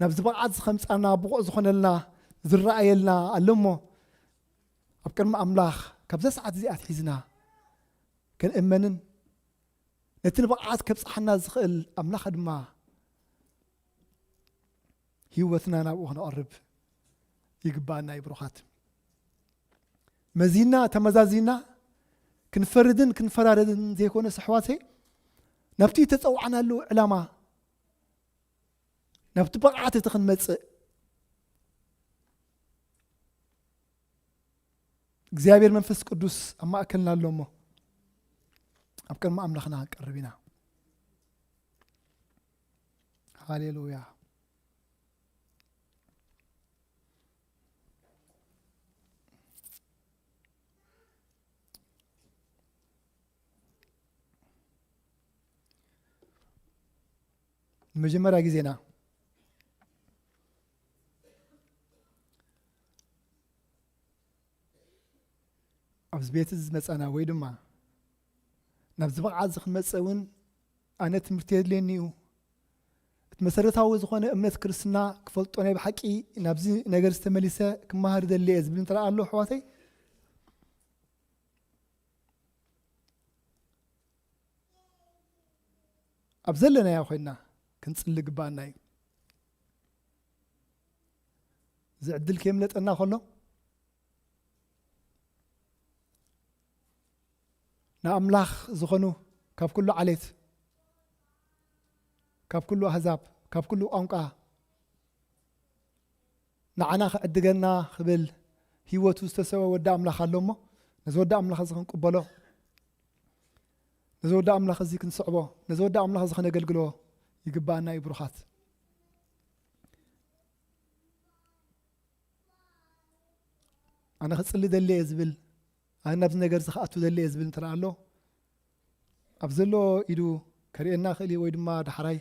ናብዚ ብቕዓት እዚ ከምጻና ብቑዕ ዝኾነልና ዝረኣየልና ኣሎ እሞ ኣብ ቅድሚ ኣምላኽ ካብዛ ሰዓት እዚኣ ኣትሒዝና ክንእመንን ነቲ ንብቕዓት ከብጽሓና ዝኽእል ኣምላኽ ድማ ህይወትና ናብኡ ክነቕርብ ይግባኣና እዩ። ብሩኻት፣ መዚና ተመዛዚና ክንፈርድን ክንፈራረድን ዘይኮነስ፣ ኣሕዋተይ፣ ናብቲ እተጸውዓናሉ ዕላማ፣ ናብቲ ብቕዓት እቲ ክንመጽእ፣ እግዚኣብሔር መንፈስ ቅዱስ ኣብ ማእከልና ኣሎ እሞ፣ ኣብ ቅድሚ ኣምላኽና ክንቀርብ ኢና። ሃሌሉያ። ንመጀመርያ ግዜና ኣብዚ ቤት እዚ ዝመጻና ወይ ድማ ናብዚ ብቕዓት እዚ ክንመጽእ እውን ኣነ ትምህርቲ የድልየኒ እዩ፣ እቲ መሰረታዊ ዝኾነ እምነት ክርስትና ክፈልጦ ናይ ብሓቂ ናብዚ ነገር ዝተመሊሰ ክመሃር ደሊ እየ ዝብል እንተ ኣሎ ኣሕዋተይ፣ ኣብ ዘለናዮ ኮይና ክንጽሊ ግባኣና እዩ። እዚ ዕድል ከየምለጠና ከሎ ንኣምላኽ ዝኾኑ ካብ ኩሉ ዓሌት፣ ካብ ኩሉ ኣህዛብ፣ ካብ ኩሉ ቋንቋ ንዓና ክዕድገና ክብል ህይወቱ ዝተሰወ ወዲ ኣምላኽ ኣሎ እሞ ነዚ ወዲ ኣምላኽ እዚ ክንቅበሎ፣ ነዚ ወዲ ኣምላኽ እዚ ክንስዕቦ፣ ነዚ ወዲ ኣምላኽ እዚ ከነገልግሎ ይግባኣና እዩ። ብሩኻት፣ ኣነ ክጽሊ ደሊ እየ ዝብል፣ ኣነ ናብዚ ነገር እዚ ክኣቱ ደሊ እየ ዝብል እንተ ኣሎ ኣብ ዘሎ ኢዱ ከርእየና ክእል እዩ፣ ወይ ድማ ዳሕራይ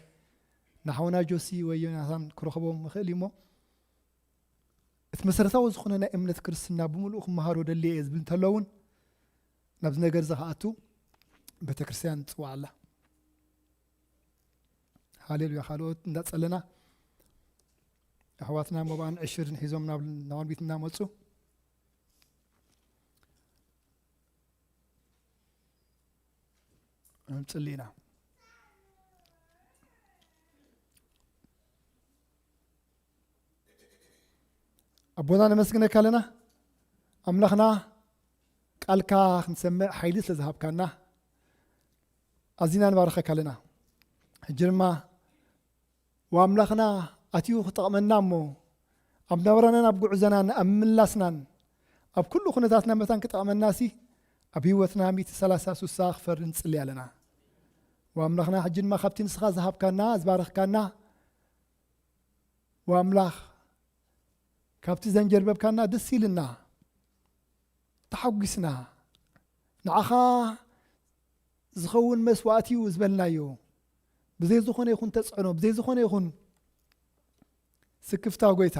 ንሓውና ጆሲ ወይ ዮናታን ክረኽቦም ይኽእል እዩ። እሞ እቲ መሰረታዊ ዝኾነ ናይ እምነት ክርስትና ብምሉኡ ክመሃሮ ደሊ እየ ዝብል እንተሎ እውን ናብዚ ነገር እዚ ክኣቱ ቤተክርስትያን ትፅዋዕ ኣላ። ሃሌሉያ። ካልኦት እንዳጸለና ኣሕዋትና መባኣን ዕሽርን ሒዞም ናብ ናውን ቤት እናመጹ እንጽሊ ኢና። ኣቦና ነመስግነካ ኣለና። ኣምላኽና ቃልካ ክንሰምዕ ሓይሊ ስለ ዝሃብካና ኣዚና ንባርኸካ ኣለና። ሕጂ ድማ ወኣምላኽና ኣትዩ ክጠቕመና እሞ ኣብ ናብራናን ኣብ ጉዕዞናን ኣብ ምላስናን ኣብ ኩሉ ኩነታትና መታን ክጠቕመና ሲ ኣብ ህይወትና ሚእቲ ሰላሳ ሱሳ ክፈሪ ንጽሊ ኣለና። ወኣምላኽና ሕጂ ድማ ካብቲ ንስኻ ዝሃብካና ዝባረኽካና ወኣምላኽ ካብቲ ዘንጀርበብካና ደስ ኢልና ተሓጒስና ንዓኻ ዝኸውን መስዋእቲ እዩ ዝበልናዮ ብዘይ ዝኾነ ይኹን ተጽዕኖ ብዘይ ዝኾነ ይኹን ስክፍታ ጎይታ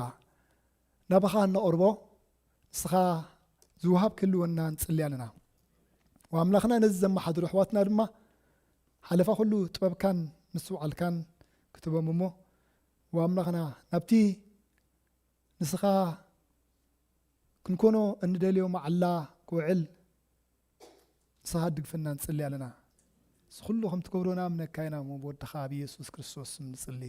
ናባኻ እነቕርቦ ንስኻ ዝወሃብ ክህልወና ንጽሊ ኣለና። ወኣምላኽና ነዚ ዘመሓድሩ ኣሕዋትና ድማ ሓለፋ ኩሉ ጥበብካን ምስትውዓልካን ክትቦም እሞ ወኣምላኽና ናብቲ ንስኻ ክንኮኖ እንደልዮ መዓላ ክውዕል ንስኻ ድግፍና ንጽሊ ኣለና። እዚ ኩሉ ከም ትገብሮ ንኣምነካ ኢና እሞ ብወድኻ ብየሱስ ክርስቶስ ስም ንጽሊ።